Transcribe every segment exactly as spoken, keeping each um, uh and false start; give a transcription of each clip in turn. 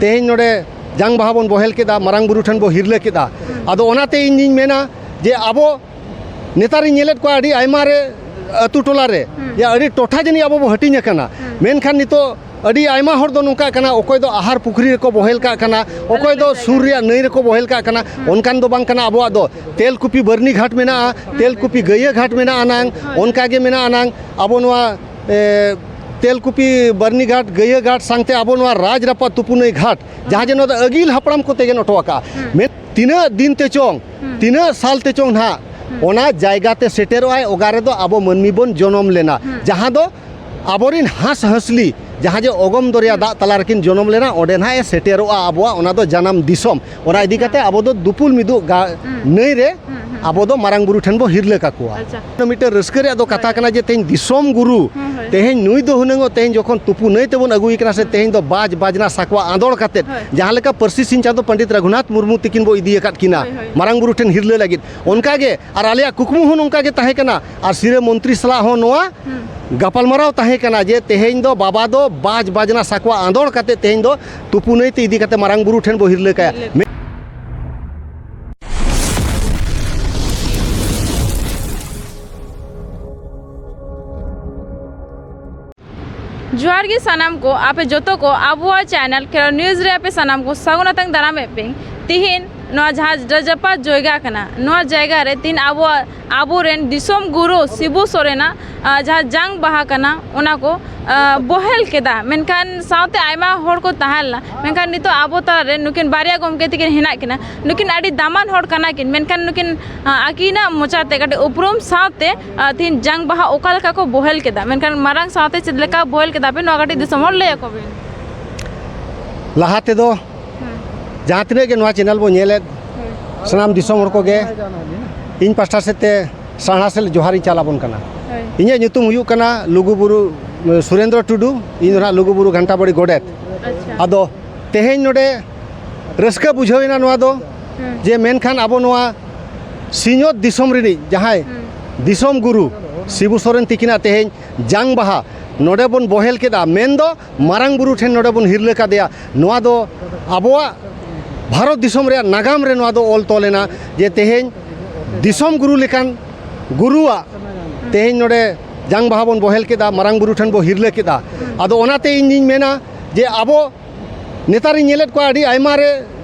ᱛᱮᱦᱮᱧ ᱱᱚᱰᱮ ᱡᱟᱝ ᱵᱟᱦᱟ ᱵᱚᱱ ᱵᱚᱦᱮᱞ ᱠᱮᱫᱟ, ᱢᱟᱨᱟᱝ ᱵᱩᱨᱩ ᱴᱷᱮᱱ ᱵᱚ ᱦᱤᱨᱞᱟᱹ ᱠᱮᱫᱟ᱾ ᱦᱩᱸ᱾ ᱟᱫᱚ ᱚᱱᱟᱛᱮ ᱤᱧ ᱫᱩᱧ ᱢᱮᱱᱟ ᱡᱮ ᱟᱵᱚ ᱱᱮᱛᱟᱨᱤᱧ ᱧᱮᱞᱮᱫ ᱠᱚᱣᱟ ᱟᱹᱰᱤ ᱟᱭᱢᱟ ᱨᱮ, ᱟᱹᱛᱩ ᱴᱚᱞᱟ ᱨᱮ, ᱦᱩᱸ᱾ ᱡᱮ ᱟᱹᱰᱤ ᱴᱚᱴᱷᱟ ᱡᱟᱹᱱᱤᱡ ᱟᱵᱚ ᱵᱚ ᱦᱟᱹᱴᱤᱧ ᱟᱠᱟᱱᱟ᱾ ᱦᱩᱸ᱾ ᱢᱮᱱᱠᱷᱟᱱ ᱱᱤᱛᱚᱜ ᱟᱹᱰᱤ ᱟᱭᱢᱟ ᱦᱚᱲ ᱫᱚ ᱱᱚᱝᱠᱟ ᱠᱟᱱᱟ, ᱚᱠᱚᱭ ᱫᱚ ᱟᱦᱟᱨ ᱯᱩᱠᱷᱨᱤ ᱨᱮᱠᱚ ᱵᱚᱦᱮᱞ ᱠᱟᱜ ᱠᱟᱱᱟ, ᱚᱠᱚᱭ ᱫᱚ ᱥᱩᱨ ᱨᱮᱭᱟᱜ ᱱᱟᱹᱭ ᱨᱮᱠᱚ ᱵᱚᱦᱮᱞ ᱠᱟᱜ ᱠᱟᱱᱟ᱾ ᱦᱩᱸ᱾ ᱚᱱᱠᱟᱱ ᱫᱚ ᱵᱟᱝ ᱠᱟᱱᱟ ᱟᱵᱚᱣᱟᱜ ᱫᱚ᱾ ᱛᱮᱞᱠᱩᱯᱤ ᱵᱟᱹᱨᱱᱤ ᱜᱷᱟᱴ ᱢᱮᱱᱟᱜᱼᱟ, ᱦᱩᱸ᱾ ᱛᱮᱞᱠᱩᱯᱤ ᱜᱟᱹᱭᱟᱹ ᱜᱷᱟᱴ ᱢᱮᱱᱟᱜᱼᱟ ᱱᱟᱝ, ᱦᱳᱭ᱾ ᱚᱱᱠᱟ ᱜᱮ ᱢᱮᱱᱟᱜᱼᱟ ᱱᱟᱝ ᱟᱵᱚ ᱱᱚᱣᱟ, ᱮ, ᱛᱮᱞᱠᱩᱯᱤ ᱵᱟᱹᱨᱱᱤ ᱜᱷᱟᱴ, ᱜᱟᱹᱭᱟᱹ ᱜᱷᱟᱴ ᱥᱟᱶᱛᱮ ᱟᱵᱚ ᱱᱚᱣᱟ ᱨᱟᱡᱽ ᱨᱟᱯᱟᱡᱽ ᱛᱩᱯᱩᱱᱟᱹᱭ ᱜᱷᱟᱴ, ᱡᱟᱦᱟᱸ ᱡᱮ ᱱᱚᱣᱟ ᱫᱚ ᱟᱹᱜᱤᱞ ᱦᱟᱯᱲᱟᱢ ᱠᱚ ᱛᱮᱜᱮᱱ ᱦᱚᱴᱚ ᱟᱠᱟᱜᱼᱟ᱾ ᱦᱩᱸ᱾ ᱢᱮᱱ ᱛᱤᱱᱟᱹᱜ ᱫᱤᱱ ᱛᱮ ᱪᱚᱝ, ᱦᱩᱸ᱾ ᱛᱤᱱᱟᱹᱜ ᱥᱟᱞ ᱛᱮ ᱪᱚᱝ ᱱᱟᱦᱟᱜ, ᱦᱩᱸ᱾ ᱚᱱᱟ ᱡᱟᱭᱜᱟ ᱛᱮ ᱥᱮᱴᱮᱨᱚᱜ ᱟᱭ, ᱚᱠᱟ ᱨᱮᱫᱚ ᱟᱵᱚ ᱢᱟᱹᱱᱢᱤ ᱵᱚᱱ ᱡᱚᱱᱚᱢ ᱞᱮᱱᱟ, ᱦᱩᱸ᱾ ᱡᱟᱦᱟᱸ ᱫᱚ ᱟᱵᱚᱨᱤᱱ ᱦᱟᱸᱥ ᱦᱟᱸᱥᱞᱤ, ᱡᱟᱦᱟᱸ ᱡᱮ ᱚᱜᱚᱢ ᱫᱚᱨᱭᱟ ᱦᱩᱸ᱾ ᱫᱟᱜ ᱛᱟᱞᱟ ᱨᱮᱠᱤᱱ ᱡᱚᱱᱚᱢ ᱞᱮᱱᱟ, ᱚᱸᱰᱮ ᱱᱟᱦᱟᱜ ᱮ ᱥᱮᱴᱮᱨᱚᱜᱼᱟ ᱟᱵᱚᱣᱟᱜ ᱚᱱᱟ ᱫᱚ ᱡᱟᱱᱟᱢ ᱫᱤᱥᱚᱢ᱾ ᱚᱱᱟ ᱤᱫᱤ ᱟᱪᱪᱷᱟ᱾ ᱠᱟᱛᱮ ᱟᱵᱚ ᱫᱚ ᱫᱩᱯᱩᱞ ᱢᱤᱫᱩᱜ ᱜᱟ-, ᱦᱩᱸ᱾ ᱱᱟᱹᱭ ᱨᱮ ᱦᱩᱸ, ᱦᱩᱸ᱾ ᱟᱵᱚ ᱫᱚ ᱢᱟᱨᱟᱝ ᱵᱩᱨᱩ ᱴᱷᱮᱱ ᱵᱚ ᱦᱤᱨᱞᱟᱹ ᱠᱟᱠᱚᱣᱟ᱾ ᱟᱪᱪᱷᱟ᱾ ᱢᱤᱫᱴᱟᱝ ᱨᱟᱹᱥᱠᱟᱹ ᱨᱮᱭᱟᱜ ᱫᱚ ᱠᱟᱛᱷᱟ ᱦᱳᱭ᱾ ᱠᱟᱱᱟ ᱡᱮ ᱛᱮᱦᱮᱧ ᱫᱤᱥᱚᱢ ᱜᱩᱨᱩ, ᱦᱩᱸ, ᱦᱳᱭ᱾ ᱛᱮᱦᱮᱧ ᱱᱩᱭ ᱫᱚ ᱦᱩᱱᱟᱹᱝ ᱛᱮᱦᱮᱧ ᱡᱚᱠᱷᱚᱱ ᱛᱩᱯᱩ ᱱᱟᱹᱭ ᱛᱮᱵᱚᱱ ᱟᱹᱜᱩᱭᱮ ᱠᱟᱱᱟ ᱥᱮ, ᱦᱩᱸ᱾ ᱛᱮᱦᱮᱧ ᱫᱚ ᱵᱟᱡᱽ ᱵᱟᱡᱽᱱᱟ ᱥᱟᱠᱣᱟ ᱟᱸᱫᱳᱲ ᱠᱟᱛᱮᱫ, ᱦᱳᱭ᱾ ᱡᱟᱦᱟᱸ ᱞᱮᱠᱟ ᱯᱟᱹᱨᱥᱤ ᱥᱤᱧ ᱪᱟᱸᱫᱚ ᱯᱚᱱᱰᱤᱛ ᱨᱚᱜᱷᱩᱱᱟᱛᱷ ᱢᱩᱨᱢᱩ ᱛᱤᱠᱤᱱ ᱵᱚ ᱤᱫᱤ ᱟᱠᱟᱫ ᱠᱤᱱᱟ ᱦᱳᱭ, ᱦᱳᱭ᱾ ᱢᱟᱨᱟᱝ ᱵᱩᱨᱩ ᱴᱷᱮᱱ ᱦᱤᱨᱞᱟᱹ ᱞᱟᱹᱜᱤᱫ, ᱚᱱᱠᱟ ᱜᱮ ᱟᱨ ᱟᱞᱮᱭᱟᱜ ᱠᱩᱠᱢᱩ ᱦᱚᱸ ᱱᱚᱝᱠᱟ ᱜᱮ ᱛᱟᱦᱮᱸ ᱠᱟᱱᱟ᱾ ᱟᱨ ᱥᱤᱨᱟᱹ ᱢᱚᱱᱛᱨᱤ ᱥᱟᱞᱟᱜ ᱦᱚᱸ ᱱᱚᱣᱟ ᱦᱩᱸ᱾ ᱜᱟᱯᱟᱞᱢᱟᱨᱟᱣ ᱛᱟᱦᱮᱸ ᱠᱟᱱᱟ ᱡᱮ ᱛᱮᱦᱮᱧ ᱫᱚ ᱵᱟᱵᱟ ᱫᱚ ᱵᱟᱡᱽ ᱵᱟᱡᱽᱱᱟ ᱥᱟᱠᱣᱟ ᱟᱸᱫᱳᱲ ᱠᱟᱛᱮ ᱛᱮᱦᱮᱧ ᱫᱚ ᱛᱩᱯᱩ ᱱᱟᱹᱭ ᱛᱮ ᱤᱫᱤ ᱠᱟᱛᱮ ᱢᱟᱨᱟᱝ ᱵᱩᱨᱩ ᱴᱷᱮᱱ ᱵᱚ ᱦᱤᱨᱞᱟᱹ ᱠᱟᱭᱟ᱾ ᱦᱤᱨᱞᱟᱹ᱾ ᱡᱚᱦᱟᱨ ᱜᱮ ᱥᱟᱱᱟᱢ ᱠᱚ, ᱟᱯᱮ ᱡᱚᱛᱚ ᱠᱚ ᱟᱵᱚᱣᱟᱜ ᱪᱮᱱᱮᱞ ᱠᱷᱮᱞᱳᱰ ᱱᱤᱭᱩᱡᱽ ᱨᱮ ᱟᱯᱮ ᱥᱟᱱᱟᱢ ᱠᱚ ᱥᱟᱹᱜᱩᱱ ᱟᱛᱟᱝ ᱫᱟᱨᱟᱢᱮᱫ ᱯᱮ᱾ ᱛᱤᱦᱤᱧ ᱱᱚᱣᱟ ᱡᱟᱦᱟᱸ ᱨᱟᱡᱽᱨᱟᱯᱟᱜ ᱡᱟᱭᱜᱟ ᱠᱟᱱᱟ, ᱱᱚᱣᱟ ᱡᱟᱭᱜᱟ ᱨᱮ ᱛᱤᱦᱤᱧ ᱟᱵᱚᱣᱟᱜ, ᱟᱵᱚᱨᱮᱱ ᱫᱤᱥᱚᱢ ᱜᱩᱨᱩ ᱥᱤᱵᱩ ᱥᱚᱨᱮᱱᱟᱜ, ᱟ, ᱡᱟᱦᱟᱸ ᱡᱟᱝ ᱵᱟᱦᱟ ᱠᱟᱱᱟ, ᱚᱱᱟ ᱠᱚ, ᱟ, ᱵᱚᱦᱮᱞ ᱠᱮᱫᱟ᱾ ᱢᱮᱱᱠᱷᱟᱱ ᱥᱟᱶᱛᱮ ᱟᱭᱢᱟ ᱦᱚᱲ ᱠᱚ ᱛᱟᱦᱮᱸ ᱞᱮᱱᱟ, ᱢᱮᱱᱠᱷᱟᱱ ᱱᱤᱛᱚᱜ ᱟᱵᱚ ᱛᱟᱞᱟᱨᱮ ᱱᱩᱠᱤᱱ ᱵᱟᱨᱭᱟ ᱜᱚᱢᱠᱮ ᱛᱤᱠᱤᱱ ᱦᱮᱱᱟᱜ ᱠᱤᱱᱟ᱾ ᱱᱩᱠᱤᱱ ᱟᱹᱰᱤ ᱫᱟᱢᱟᱱ ᱦᱚᱲ ᱠᱟᱱᱟ ᱠᱤᱱ, ᱢᱮᱱᱠᱷᱟᱱ ᱱᱩᱠᱤᱱ, ᱟ, ᱟᱹᱠᱤᱱᱟᱜ ᱢᱚᱪᱟᱛᱮ ᱠᱟᱹᱴᱤᱡ ᱩᱯᱨᱩᱢ ᱥᱟᱶᱛᱮ, ᱟ, ᱛᱤᱦᱤᱧ ᱡᱟᱝ ᱵᱟᱦᱟ ᱚᱠᱟ ᱞᱮᱠᱟ ᱠᱚ ᱵᱚᱦᱮᱞ ᱠᱮᱫᱟ, ᱢᱮᱱᱠᱷᱟᱱ ᱢᱟᱨᱟᱝ ᱥᱟᱶᱛᱮ ᱪᱮᱫ ᱞᱮᱠᱟ ᱵᱚᱦᱮᱞ ᱠᱮᱫᱟ ᱯᱮ, ᱱᱚᱣᱟ ᱠᱟᱹᱴᱤᱡ ᱫᱤᱥᱚᱢ ᱦᱚᱲ ᱞᱟᱹᱭ ᱟᱠᱚ ᱵᱤᱱ᱾ ᱞᱟᱦᱟ ᱛᱮᱫᱚ ᱦᱩᱸ᱾ ᱡᱟᱦᱟᱸ ᱛᱤᱱᱟᱹᱜ ᱜᱮ ᱱᱚᱣᱟ ᱪᱮᱱᱮᱞ ᱵᱚ ᱧᱮᱞᱮᱫ, ᱦᱩᱸ᱾ ᱥᱟᱱᱟᱢ ᱫᱤᱥᱚᱢ ᱦᱚᱲ ᱠᱚᱜᱮ ᱤᱧ ᱯᱟᱥᱴᱟ ᱥᱮᱫ ᱛᱮ ᱥᱟᱨᱦᱟᱣ ᱥᱮᱫ ᱡᱚᱦᱟᱨᱤᱧ ᱪᱟᱞ ᱟᱵᱚᱱ ᱠᱟᱱᱟ᱾ ᱦᱳᱭ᱾ ᱤᱧᱟᱹᱜ ᱧᱩᱛᱩᱢ ᱦᱩᱭᱩᱜ ᱠᱟᱱᱟ ᱞᱩᱜᱩᱵᱩᱨᱩ ᱥᱩᱨᱮᱱᱫᱨᱚ ᱴᱩᱰᱩ, ᱤᱧ ᱫᱚ ᱱᱟᱦᱟᱜ ᱞᱩᱜᱩᱵᱩᱨᱩ ᱜᱷᱟᱱᱴᱟ ᱵᱟᱲᱤ ᱜᱚᱰᱮᱛ᱾ ᱟᱪᱪᱷᱟ᱾ ᱟᱫᱚ ᱛᱮᱦᱮᱧ ᱱᱚᱰᱮ ᱨᱟᱹᱥᱠᱟᱹ ᱵᱩᱡᱷᱟᱹᱣ ᱮᱱᱟ ᱱᱚᱣᱟ ᱫᱚ, ᱦᱩᱸ᱾ ᱡᱮ ᱢᱮᱱᱠᱷᱟᱱ ᱟᱵᱚ ᱱᱚᱣᱟ ᱥᱤᱧᱚᱛ ᱫᱤᱥᱚᱢ ᱨᱤᱱᱤᱡ ᱡᱟᱦᱟᱸᱭ ᱦᱩᱸ᱾ ᱫᱤᱥᱚᱢ ᱜᱩᱨᱩ ᱥᱤᱵᱩ ᱥᱚᱨᱮᱱ ᱛᱤᱠᱤᱱᱟᱜ ᱛᱮᱦᱮᱧ ᱡᱟᱝ ᱵᱟᱦᱟ ᱱᱚᱰᱮ ᱵᱚᱱ ᱵᱚᱦᱮᱞ ᱠᱮᱫᱟ, ᱢᱮᱱᱫᱚ ᱢᱟᱨᱟᱝ ᱵᱩᱨᱩ ᱴᱷᱮᱱ ᱱᱚᱰᱮ ᱵᱚᱱ ᱦᱤᱨᱞᱟᱹ ᱠᱟᱫᱮᱭᱟ᱾ ᱱᱚᱣᱟ ᱫᱚ ᱟᱵᱚᱣᱟᱜ ᱵᱷᱟᱨᱚᱛ ᱫᱤᱥᱚᱢ ᱨᱮᱭᱟᱜ ᱱᱟᱜᱟᱢ ᱨᱮ ᱱᱚᱣᱟ ᱫᱚ ᱚᱞ ᱛᱚᱞ ᱮᱱᱟ ᱡᱮ ᱛᱮᱦᱮᱧ ᱫᱤᱥᱚᱢ ᱜᱩᱨᱩ ᱞᱮᱠᱟᱱ ᱜᱩᱨᱩᱣᱟᱜ ᱛᱮᱦᱮᱧ ᱱᱚᱰᱮ ᱡᱟᱝ ᱵᱟᱦᱟ ᱵᱚᱱ ᱵᱚᱦᱮᱞ ᱠᱮᱫᱟ, ᱢᱟᱨᱟᱝ ᱵᱩᱨᱩ ᱴᱷᱮᱱ ᱵᱚ ᱦᱤᱨᱞᱟᱹ ᱠᱮᱫᱟ᱾ ᱟᱫᱚ ᱚᱱᱟᱛᱮ ᱤᱧ ᱫᱩᱧ ᱢᱮᱱᱟ ᱡᱮ ᱟᱵᱚ ᱱᱮᱛᱟᱨᱤᱧ ᱧᱮᱞᱮᱫ ᱠᱚᱣᱟ ᱟᱹᱰᱤ ᱟᱭᱢᱟ ᱨᱮ,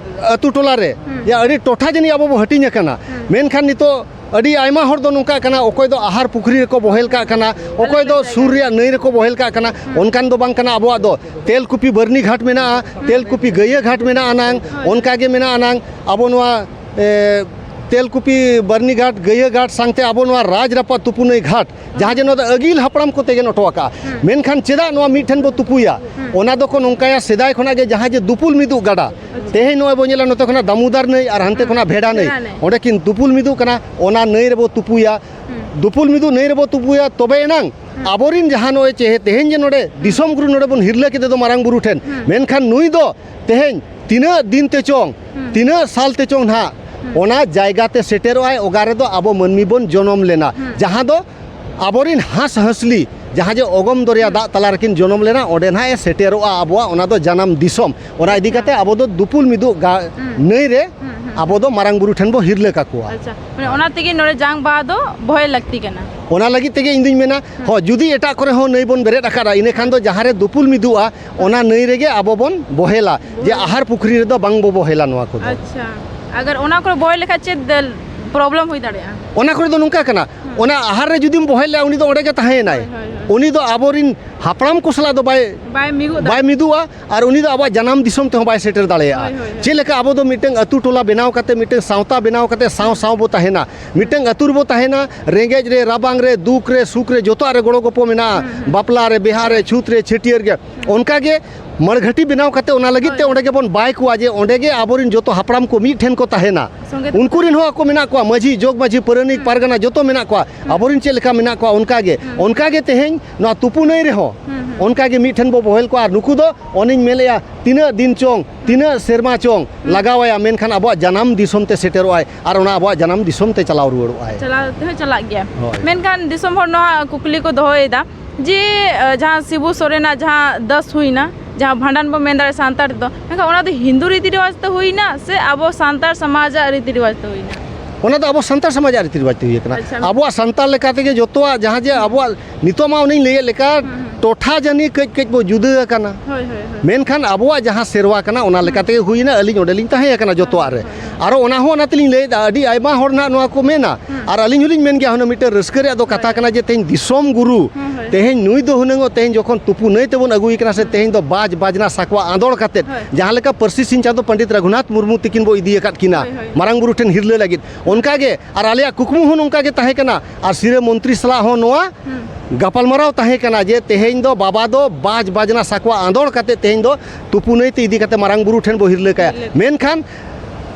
ᱟᱹᱛᱩ ᱴᱚᱞᱟ ᱨᱮ, ᱦᱩᱸ᱾ ᱡᱮ ᱟᱹᱰᱤ ᱴᱚᱴᱷᱟ ᱡᱟᱹᱱᱤᱡ ᱟᱵᱚ ᱵᱚ ᱦᱟᱹᱴᱤᱧ ᱟᱠᱟᱱᱟ᱾ ᱦᱩᱸ᱾ ᱢᱮᱱᱠᱷᱟᱱ ᱱᱤᱛᱚᱜ ᱟᱹᱰᱤ ᱟᱭᱢᱟ ᱦᱚᱲ ᱫᱚ ᱱᱚᱝᱠᱟᱜ ᱠᱟᱱᱟ, ᱚᱠᱚᱭ ᱫᱚ ᱟᱦᱟᱨ ᱯᱩᱠᱷᱨᱤ ᱨᱮᱠᱚ ᱵᱚᱦᱮᱞ ᱠᱟᱜ ᱠᱟᱱᱟ, ᱚᱠᱚᱭ ᱫᱚ ᱥᱩᱨ ᱨᱮᱭᱟᱜ ᱱᱟᱹᱭ ᱨᱮᱠᱚ ᱵᱚᱦᱮᱞ ᱠᱟᱜ ᱠᱟᱱᱟ᱾ ᱦᱩᱸ᱾ ᱚᱱᱠᱟᱱ ᱫᱚ ᱵᱟᱝ ᱠᱟᱱᱟ᱾ ᱟᱵᱚᱣᱟᱜ ᱫᱚ ᱛᱮᱞᱠᱩᱯᱤ ᱵᱟᱹᱨᱱᱤ ᱜᱷᱟᱴ ᱢᱮᱱᱟᱜᱼᱟ, ᱦᱩᱸ᱾ ᱛᱮᱞᱠᱩᱯᱤ ᱜᱟᱹᱭᱟᱹ ᱜᱷᱟᱴ ᱢᱮᱱᱟᱜᱼᱟ ᱱᱟᱝ, ᱦᱳᱭ᱾ ᱚᱱᱠᱟ ᱜᱮ ᱢᱮᱱᱟᱜᱼᱟ ᱱᱟᱝ ᱟᱵᱚ ᱱᱚᱣᱟ, ᱮ, ᱛᱮᱞᱠᱩᱯᱤ ᱵᱟᱹᱨᱱᱤ ᱜᱷᱟᱴ, ᱜᱟᱹᱭᱟᱹ ᱜᱷᱟᱴ ᱥᱟᱝᱛᱮ ᱟᱵᱚ ᱱᱚᱣᱟ ᱨᱟᱡᱽ ᱨᱟᱯᱟᱜ ᱛᱩᱯᱩᱱᱟᱹᱭ ᱜᱷᱟᱴ, ᱡᱟᱦᱟᱸ ᱡᱮ ᱱᱚᱣᱟ ᱫᱚ ᱟᱹᱜᱤᱞ ᱦᱟᱯᱲᱟᱢ ᱠᱚᱛᱮ ᱜᱮ ᱚᱴᱚ ᱟᱠᱟᱜᱼᱟ᱾ ᱦᱩᱸ᱾ ᱢᱮᱱᱠᱷᱟᱱ ᱪᱮᱫᱟᱜ ᱱᱚᱣᱟ ᱢᱤᱫ ᱴᱷᱮᱱ ᱵᱚ ᱛᱩᱯᱩᱭᱟ? ᱦᱩᱸ᱾ ᱚᱱᱟ ᱫᱚᱠᱚ ᱱᱚᱝᱠᱟᱭᱟ, ᱥᱮᱫᱟᱭ ᱠᱷᱚᱱᱟᱜ ᱜᱮ ᱡᱟᱦᱟᱸ ᱡᱮ ᱫᱩᱯᱩᱞ ᱢᱤᱫᱩᱜ ᱜᱟᱰᱟ, ᱟᱪᱪᱷᱟ᱾ ᱛᱮᱦᱮᱧ ᱱᱚᱜᱼᱚᱭ ᱵᱚ ᱧᱮᱞᱟ ᱱᱚᱛᱮ ᱠᱷᱚᱱᱟᱜ ᱫᱟᱢᱩᱫᱟᱨ ᱱᱟᱹᱭ ᱟᱨ ᱦᱟᱱᱛᱮ ᱦᱩᱸ᱾ ᱠᱷᱚᱱᱟᱜ ᱵᱷᱮᱰᱟ ᱱᱟᱹᱭ, ᱵᱷᱮᱰᱟ ᱱᱟᱹᱭ᱾ ᱚᱸᱰᱮ ᱠᱤᱱ ᱫᱩᱯᱩᱞ ᱢᱤᱫᱩᱜ ᱠᱟᱱᱟ, ᱚᱱᱟ ᱱᱟᱹᱭ ᱨᱮᱵᱚ ᱛᱩᱯᱩᱭᱟ᱾ ᱦᱩᱸ᱾ ᱫᱩᱯᱩᱞ ᱢᱤᱫᱩᱜ ᱱᱟᱹᱭ ᱨᱮᱵᱚ ᱛᱩᱯᱩᱭᱟ, ᱛᱚᱵᱮ ᱮᱱᱟᱝ ᱦᱩᱸ᱾ ᱟᱵᱚᱨᱤᱱ ᱡᱟᱦᱟᱸ ᱱᱚᱜᱼᱚᱭ ᱪᱮ ᱛᱮᱦᱮᱧ ᱡᱮ ᱱᱚᱰᱮ ᱦᱩᱸ᱾ ᱫᱤᱥᱚᱢ ᱜᱩᱨᱩ ᱱᱚᱰᱮ ᱵᱚᱱ ᱦᱤᱨᱞᱟᱹ ᱠᱮᱫᱮ ᱫᱚ ᱢᱟᱨᱟᱝ ᱵᱩᱨᱩ ᱴᱷᱮᱱ, ᱦᱩᱸ᱾ ᱢᱮᱱᱠᱷᱟᱱ ᱱᱩᱭ ᱫᱚ ᱛᱮᱦᱮᱧ ᱛᱤᱱᱟᱹᱜ ᱫᱤᱱ ᱛᱮ ᱪᱚᱝ, ᱦᱩᱸ᱾ ᱛᱤᱱᱟᱹᱜ ᱥᱟᱞ ᱛᱮ ᱪᱚᱝ ᱱᱟᱦᱟᱜ, ᱦᱩᱸ᱾ ᱚᱱᱟ ᱡᱟᱭᱜᱟ ᱛᱮ ᱥᱮᱴᱮᱨᱚᱜ ᱟᱭ, ᱚᱠᱟ ᱨᱮᱫᱚ ᱟᱵᱚ ᱢᱟᱹᱱᱢᱤ ᱵᱚᱱ ᱡᱚᱱᱚᱢ ᱞᱮᱱᱟ, ᱦᱩᱸ᱾ ᱡᱟᱦᱟᱸ ᱫᱚ ᱟᱵᱚᱨᱤᱱ ᱦᱟᱸᱥ ᱦᱟᱸᱥᱞᱤ, ᱡᱟᱦᱟᱸ ᱡᱮ ᱚᱜᱚᱢ ᱫᱚᱨᱭᱟ ᱦᱩᱸ᱾ ᱫᱟᱜ ᱛᱟᱞᱟ ᱨᱮᱠᱤᱱ ᱡᱚᱱᱚᱢ ᱞᱮᱱᱟ, ᱚᱸᱰᱮ ᱱᱟᱦᱟᱜ ᱮ ᱥᱮᱴᱮᱨᱚᱜᱼᱟ ᱟᱵᱚᱣᱟᱜ ᱚᱱᱟ ᱫᱚ ᱡᱟᱱᱟᱢ ᱫᱤᱥᱚᱢ᱾ ᱚᱱᱟ ᱤᱫᱤ ᱟᱪᱪᱷᱟ᱾ ᱠᱟᱛᱮ ᱟᱵᱚ ᱫᱚ ᱫᱩᱯᱩᱞ ᱢᱤᱫᱩᱜ ᱜᱟ-, ᱦᱩᱸ᱾ ᱱᱟᱹᱭ ᱨᱮ ᱦᱩᱸ, ᱦᱩᱸ᱾ ᱟᱵᱚ ᱫᱚ ᱢᱟᱨᱟᱝ ᱵᱩᱨᱩ ᱴᱷᱮᱱ ᱵᱚ ᱦᱤᱨᱞᱟᱹ ᱠᱟᱠᱚᱣᱟ᱾ ᱟᱪᱪᱷᱟ, ᱢᱟᱱᱮ ᱚᱱᱟ ᱛᱮᱜᱮ ᱱᱚᱰᱮ ᱡᱟᱝ ᱵᱟᱦᱟ ᱫᱚ ᱵᱚᱦᱮᱞ ᱞᱟᱹᱠᱛᱤ ᱠᱟᱱᱟ᱾ ᱚᱱᱟ ᱞᱟᱹᱜᱤᱫ ᱛᱮᱜᱮ ᱤᱧ ᱫᱩᱧ ᱢᱮᱱᱟ, ᱦᱩᱸ᱾ ᱦᱚᱸ, ᱡᱩᱫᱤ ᱮᱴᱟᱜ ᱠᱚᱨᱮ ᱦᱚᱸ ᱱᱟᱹᱭ ᱵᱚᱱ ᱵᱮᱨᱮᱫ ᱟᱠᱟᱫᱟ, ᱤᱱᱟᱹ ᱠᱷᱟᱱ ᱫᱚ ᱡᱟᱦᱟᱸ ᱨᱮ ᱫᱩᱯᱩᱞ ᱢᱤᱫᱩᱜᱼᱟ, ᱚᱱᱟ ᱱᱟᱹᱭ ᱨᱮᱜᱮ ᱟᱵᱚ ᱵᱚᱱ ᱵᱚᱦᱮᱞᱟ, ᱡᱮ ᱵᱚᱦᱮᱞᱟ᱾ ᱟᱦᱟᱨ ᱯᱩᱠᱷᱨᱤ ᱨᱮᱫᱚ ᱵᱟᱝ ᱵᱚ ᱵᱚᱦᱮᱞᱟ ᱱᱚᱣᱟ ᱠᱚᱫᱚ᱾ ᱟᱪᱪᱷᱟ, ᱟᱜᱟᱨ ᱚᱱᱟ ᱠᱚᱨᱮ ᱵᱚᱦᱮᱞ ᱞᱮᱠᱷᱟᱡ ᱪᱮᱫ ᱯᱨᱚᱵᱞᱮᱢ ᱦᱩᱭ ᱫᱟᱲᱮᱭᱟᱜᱼᱟ? ᱚᱱᱟ ᱠᱚᱨᱮ ᱫᱚ ᱱᱚᱝᱠᱟ ᱠᱟᱱᱟ, ᱦᱩᱸ᱾ ᱚᱱᱟ ᱟᱦᱟᱨ ᱨᱮ ᱡᱩᱫᱤᱢ ᱵᱚᱦᱮᱞ ᱞᱮᱭᱟ, ᱩᱱᱤ ᱫᱚ ᱚᱸᱰᱮ ᱜᱮ ᱛᱟᱦᱮᱸᱭᱮᱱᱟᱭ᱾ ᱦᱳᱭ, ᱦᱳᱭ, ᱦᱳᱭ᱾ ᱩᱱᱤ ᱫᱚ ᱟᱵᱚᱨᱤᱱ ᱦᱟᱯᱲᱟᱢ ᱠᱚ ᱥᱟᱞᱟᱜ ᱫᱚ ᱵᱟᱭ, ᱵᱟᱭ ᱢᱤᱫᱚᱜ ᱵᱟᱭ ᱫᱟᱲᱮᱭᱟᱜᱼᱟ᱾ ᱢᱤᱫᱚᱜᱼᱟ ᱟᱨ ᱩᱱᱤ ᱫᱚ ᱟᱵᱚᱣᱟᱜ ᱡᱟᱱᱟᱢ ᱫᱤᱥᱚᱢ ᱛᱮᱦᱚᱸ ᱵᱟᱭ ᱥᱮᱴᱮᱨ ᱫᱟᱲᱮᱭᱟᱜᱼᱟ᱾ ᱦᱳᱭ, ᱦᱳᱭ, ᱦᱳᱭ᱾ ᱪᱮᱫ ᱞᱮᱠᱟ ᱟᱵᱚ ᱫᱚ ᱢᱤᱫᱴᱟᱝ ᱟᱹᱛᱩ ᱴᱚᱞᱟ ᱵᱮᱱᱟᱣ ᱠᱟᱛᱮ, ᱢᱤᱫᱴᱟᱝ ᱥᱟᱶᱛᱟ ᱵᱮᱱᱟᱣ ᱠᱟᱛᱮ ᱥᱟᱶ ᱥᱟᱶ ᱵᱚ ᱛᱟᱦᱮᱱᱟ, ᱢᱤᱫᱴᱟᱝ ᱟᱹᱛᱩ ᱨᱮᱵᱚ ᱛᱟᱦᱮᱱᱟ, ᱨᱮᱸᱜᱮᱡ ᱨᱮ, ᱨᱟᱵᱟᱝ ᱨᱮ, ᱫᱩᱠ ᱨᱮ, ᱥᱩᱠ ᱨᱮ, ᱡᱚᱛᱚᱣᱟᱜ ᱨᱮ ᱜᱚᱲᱚ ᱜᱚᱯᱚ ᱢᱮᱱᱟᱜᱼᱟ᱾ ᱦᱩᱸ, ᱦᱩᱸ᱾ ᱵᱟᱯᱞᱟ ᱨᱮ, ᱵᱤᱦᱟ ᱨᱮ, ᱪᱷᱩᱛ ᱨᱮ, ᱪᱷᱟᱹᱴᱭᱟᱹᱨ ᱜᱮ, ᱦᱩᱸ᱾ ᱚᱱᱠᱟ ᱜᱮ ᱢᱟᱲᱜᱷᱟᱹᱴᱤ ᱵᱮᱱᱟᱣ ᱠᱟᱛᱮ ᱚᱱᱟ ᱞᱟᱹᱜᱤᱫ ᱛᱮ ᱦᱳᱭ᱾ ᱚᱸᱰᱮ ᱜᱮᱵᱚᱱ ᱵᱟᱭ ᱠᱚᱣᱟ, ᱡᱮ ᱚᱸᱰᱮ ᱜᱮ ᱟᱵᱚᱨᱮᱱ ᱡᱚᱛᱚ ᱦᱟᱯᱲᱟᱢ ᱠᱚ ᱢᱤᱫ ᱴᱷᱮᱱ ᱠᱚ ᱛᱟᱦᱮᱱᱟ᱾ ᱥᱚᱸᱜᱮ ᱛᱮ ᱩᱱᱠᱩ ᱨᱮᱱ ᱦᱚᱸ ᱟᱠᱚ ᱢᱮᱱᱟᱜ ᱠᱚᱣᱟ, ᱢᱟᱹᱡᱷᱤ, ᱡᱚᱜᱽ ᱢᱟᱹᱡᱷᱤ, ᱯᱟᱨᱟᱱᱤᱠ, ᱦᱩᱸ᱾ ᱯᱟᱨᱜᱟᱱᱟ ᱡᱚᱛᱚ ᱢᱮᱱᱟᱜ ᱠᱚᱣᱟ᱾ ᱦᱩᱸ᱾ ᱟᱵᱚᱨᱮᱱ ᱪᱮᱫ ᱞᱮᱠᱟ ᱢᱮᱱᱟᱜ ᱠᱚᱣᱟ, ᱚᱱᱠᱟ ᱜᱮ, ᱦᱩᱸ᱾ ᱚᱱᱠᱟ ᱜᱮ ᱛᱮᱦᱮᱧ ᱱᱚᱣᱟ ᱛᱩᱯᱩ ᱱᱟᱹᱭ ᱨᱮᱦᱚᱸ ᱦᱩᱸ, ᱦᱩᱸ᱾ ᱚᱱᱠᱟ ᱜᱮ ᱢᱤᱫ ᱴᱷᱮᱱ ᱵᱚ ᱵᱚᱦᱮᱞ ᱠᱚᱣᱟ᱾ ᱟᱨ ᱱᱩᱠᱩ ᱫᱚ ᱚᱱᱮᱧ ᱢᱮᱱᱮᱫᱼᱟ, ᱛᱤᱱᱟᱹᱜ ᱫᱤᱱ ᱪᱚᱝ, ᱦᱩᱸ᱾ ᱛᱤᱱᱟᱹᱜ ᱥᱮᱨᱢᱟ ᱪᱚᱝ ᱦᱩᱸ᱾ ᱞᱟᱜᱟᱣᱟᱭᱟ, ᱢᱮᱱᱠᱷᱟᱱ ᱟᱵᱚᱣᱟᱜ ᱡᱟᱱᱟᱢ ᱫᱤᱥᱚᱢ ᱛᱮ ᱥᱮᱴᱮᱨᱚᱜᱼᱟᱭ ᱟᱨ ᱚᱱᱟ ᱟᱵᱚᱣᱟᱜ ᱡᱟᱱᱟᱢ ᱫᱤᱥᱚᱢ ᱛᱮ ᱪᱟᱞᱟᱣ ᱨᱩᱣᱟᱹᱲᱚᱜᱼᱟᱭ᱾ ᱪᱟᱞᱟᱣ ᱛᱮᱦᱚᱸ ᱪᱟᱞᱟᱜ ᱜᱮᱭᱟ᱾ ᱦᱳᱭ᱾ ᱢᱮᱱᱠᱷᱟᱱ ᱫᱤᱥᱚᱢ ᱦᱚᱲ ᱱᱚᱣᱟ ᱠᱩᱠᱞᱤ ᱠᱚ ᱫᱚᱦᱚᱭᱮᱫᱟ, ᱡᱮ ᱡᱟᱦᱟᱸ ᱥᱤᱵᱩ ᱥᱚᱨᱮᱱᱟᱜ ᱡᱟᱦᱟᱸ ᱫᱟᱥ ᱦᱩᱭᱱᱟ, ᱡᱟᱦᱟᱸ ᱵᱷᱟᱸᱰᱟᱱ ᱵᱚ ᱢᱮᱱ ᱫᱟᱲᱮᱭᱟᱜᱼᱟ ᱥᱟᱱᱛᱟᱲ ᱛᱮᱫᱚ, ᱢᱮᱱᱠᱷᱟᱱ ᱚᱱᱟ ᱫᱚ ᱦᱤᱱᱫᱩ ᱨᱤᱛᱤ ᱨᱮᱣᱟᱡᱽ ᱛᱮ ᱦᱩᱭᱱᱟ ᱥᱮ ᱟᱵᱚ ᱥᱟᱱᱛᱟᱲ ᱥᱚᱢᱟᱡᱟᱜ ᱨᱤᱛᱤ ᱨᱮᱣᱟᱡᱽ ᱛᱮ ᱦᱩᱭᱱᱟ? ᱚᱱᱟ ᱫᱚ ᱟᱵᱚ ᱥᱟᱱᱛᱟᱲ ᱥᱚᱢᱟᱡᱟᱜ ᱨᱤᱛᱤ ᱨᱮᱣᱟᱡᱽ ᱛᱮ ᱦᱩᱭ ᱟᱠᱟᱱᱟ᱾ ᱟᱪᱪᱷᱟ᱾ ᱟᱵᱚᱣᱟᱜ ᱥᱟᱱᱛᱟᱲ ᱞᱮᱠᱟ ᱛᱮᱜᱮ ᱡᱚᱛᱚᱣᱟᱜ ᱡᱟᱦᱟᱸ ᱡᱮ ᱟᱵᱚᱣᱟᱜ ᱱᱤᱛᱚᱜ ᱢᱟ ᱚᱱᱮᱧ ᱞᱟᱹᱭᱮᱫ ᱞᱮᱠᱟ, ᱦᱩᱸ, ᱦᱩᱸ᱾ ᱴᱚᱴᱷᱟ ᱡᱟᱹᱱᱤ ᱠᱟᱹᱡ ᱠᱟᱹᱡ ᱵᱚ ᱡᱩᱫᱟᱹ ᱟᱠᱟᱱᱟ᱾ ᱦᱳᱭ, ᱦᱳᱭ, ᱦᱳᱭ᱾ ᱢᱮᱱᱠᱷᱟᱱ ᱟᱵᱚᱣᱟᱜ ᱡᱟᱦᱟᱸ ᱥᱮᱨᱣᱟ ᱠᱟᱱᱟ, ᱚᱱᱟ ᱞᱮᱠᱟ ᱦᱩᱸ᱾ ᱛᱮᱜᱮ ᱦᱩᱭᱱᱟ᱾ ᱟᱹᱞᱤᱧ ᱚᱸᱰᱮᱞᱤᱧ ᱛᱟᱦᱮᱸ ᱟᱠᱟᱱᱟ ᱡᱚᱛᱚᱣᱟᱜ ᱨᱮ᱾ ᱦᱳᱭ, ᱦᱳᱭ, ᱦᱳᱭ᱾ ᱟᱨᱚ ᱚᱱᱟ ᱦᱚᱸ ᱚᱱᱟ ᱛᱮᱞᱤᱧ ᱞᱟᱹᱭᱮᱫᱟ, ᱟᱹᱰᱤ ᱟᱭᱢᱟ ᱦᱚᱲ ᱱᱟᱦᱟᱜ ᱱᱚᱣᱟ ᱠᱚ ᱢᱮᱱᱟ᱾ ᱦᱩᱸ᱾ ᱟᱨ ᱟᱹᱞᱤᱧ ᱦᱚᱸᱞᱤᱧ ᱢᱮᱱ ᱜᱮᱭᱟ, ᱦᱩᱱᱟᱹᱝ ᱢᱤᱫᱴᱮᱱ ᱨᱟᱹᱥᱠᱟᱹ ᱨᱮᱭᱟᱜ ᱫᱚ ᱠᱟᱛᱷᱟ ᱦᱳᱭ᱾ ᱠᱟᱱᱟ ᱡᱮ ᱛᱮᱦᱮᱧ ᱫᱤᱥᱚᱢ ᱜᱩᱨᱩ, ᱦᱩᱸ, ᱦᱳᱭ᱾ ᱛᱮᱦᱮᱧ ᱱᱩᱭ ᱫᱚ ᱦᱩᱱᱟᱹᱝ ᱛᱮᱦᱮᱧ ᱡᱚᱠᱷᱚᱱ ᱛᱩᱯᱩ ᱱᱟᱹᱭ ᱛᱮᱵᱚᱱ ᱟᱹᱜᱩᱭᱮ ᱠᱟᱱᱟ ᱥᱮ, ᱦᱩᱸ᱾ ᱛᱮᱦᱮᱧ ᱫᱚ ᱵᱟᱡᱽ ᱵᱟᱡᱽᱱᱟ ᱥᱟᱠᱣᱟ ᱟᱸᱫᱳᱲ ᱠᱟᱛᱮᱫ, ᱦᱳᱭ᱾ ᱡᱟᱦᱟᱸ ᱞᱮᱠᱟ ᱯᱟᱹᱨᱥᱤ ᱥᱤᱧ ᱪᱟᱸᱫᱚ ᱯᱚᱱᱰᱤᱛ ᱨᱟᱹᱜᱷᱩᱱᱟᱛᱷ ᱢᱩᱨᱢᱩ ᱛᱤᱠᱤᱱ ᱵᱚ ᱤᱫᱤ ᱟᱠᱟᱫ ᱠᱤᱱᱟ ᱦᱳᱭ, ᱦᱳᱭ, ᱦᱳᱭ᱾ ᱢᱟᱨᱟᱝ ᱵᱩᱨᱩ ᱴᱷᱮᱱ ᱦᱤᱨᱞᱟᱹ ᱞᱟᱹᱜᱤᱫ, ᱚᱱᱠᱟ ᱜᱮ ᱟᱨ ᱟᱞᱮᱭᱟᱜ ᱠᱩᱠᱢᱩ ᱦᱚᱸ ᱱᱚᱝᱠᱟ ᱜᱮ ᱛᱟᱦᱮᱸ ᱠᱟᱱᱟ᱾ ᱟᱨ ᱥᱤᱨᱟᱹ ᱢᱚᱱᱛᱨᱤ ᱥᱟᱞᱟᱜ ᱦᱚᱸ ᱱᱚᱣᱟ ᱦᱩᱸ᱾ ᱜᱟᱯᱟᱞᱢᱟᱨᱟᱣ ᱛᱟᱦᱮᱸ ᱠᱟᱱᱟ ᱡᱮ ᱛᱮᱦᱮᱧ ᱫᱚ ᱵᱟᱵᱟ ᱫᱚ ᱵᱟᱡᱽ ᱵᱟᱡᱽᱱᱟ ᱥᱟᱠᱣᱟ ᱟᱸᱫᱳᱲ ᱠᱟᱛᱮ ᱛᱮᱦᱮᱧ ᱫᱚ ᱛᱩᱯᱩ ᱱᱟᱹᱭ ᱛᱮ ᱤᱫᱤ ᱠᱟᱛᱮ ᱢᱟᱨᱟᱝ ᱵᱩᱨᱩ ᱴᱷᱮᱱ ᱵᱚ ᱦᱤᱨᱞᱟᱹ ᱠᱟᱭᱟ᱾ ᱦᱤᱨᱞᱟᱹ᱾ ᱢᱮᱱᱠᱷᱟᱱ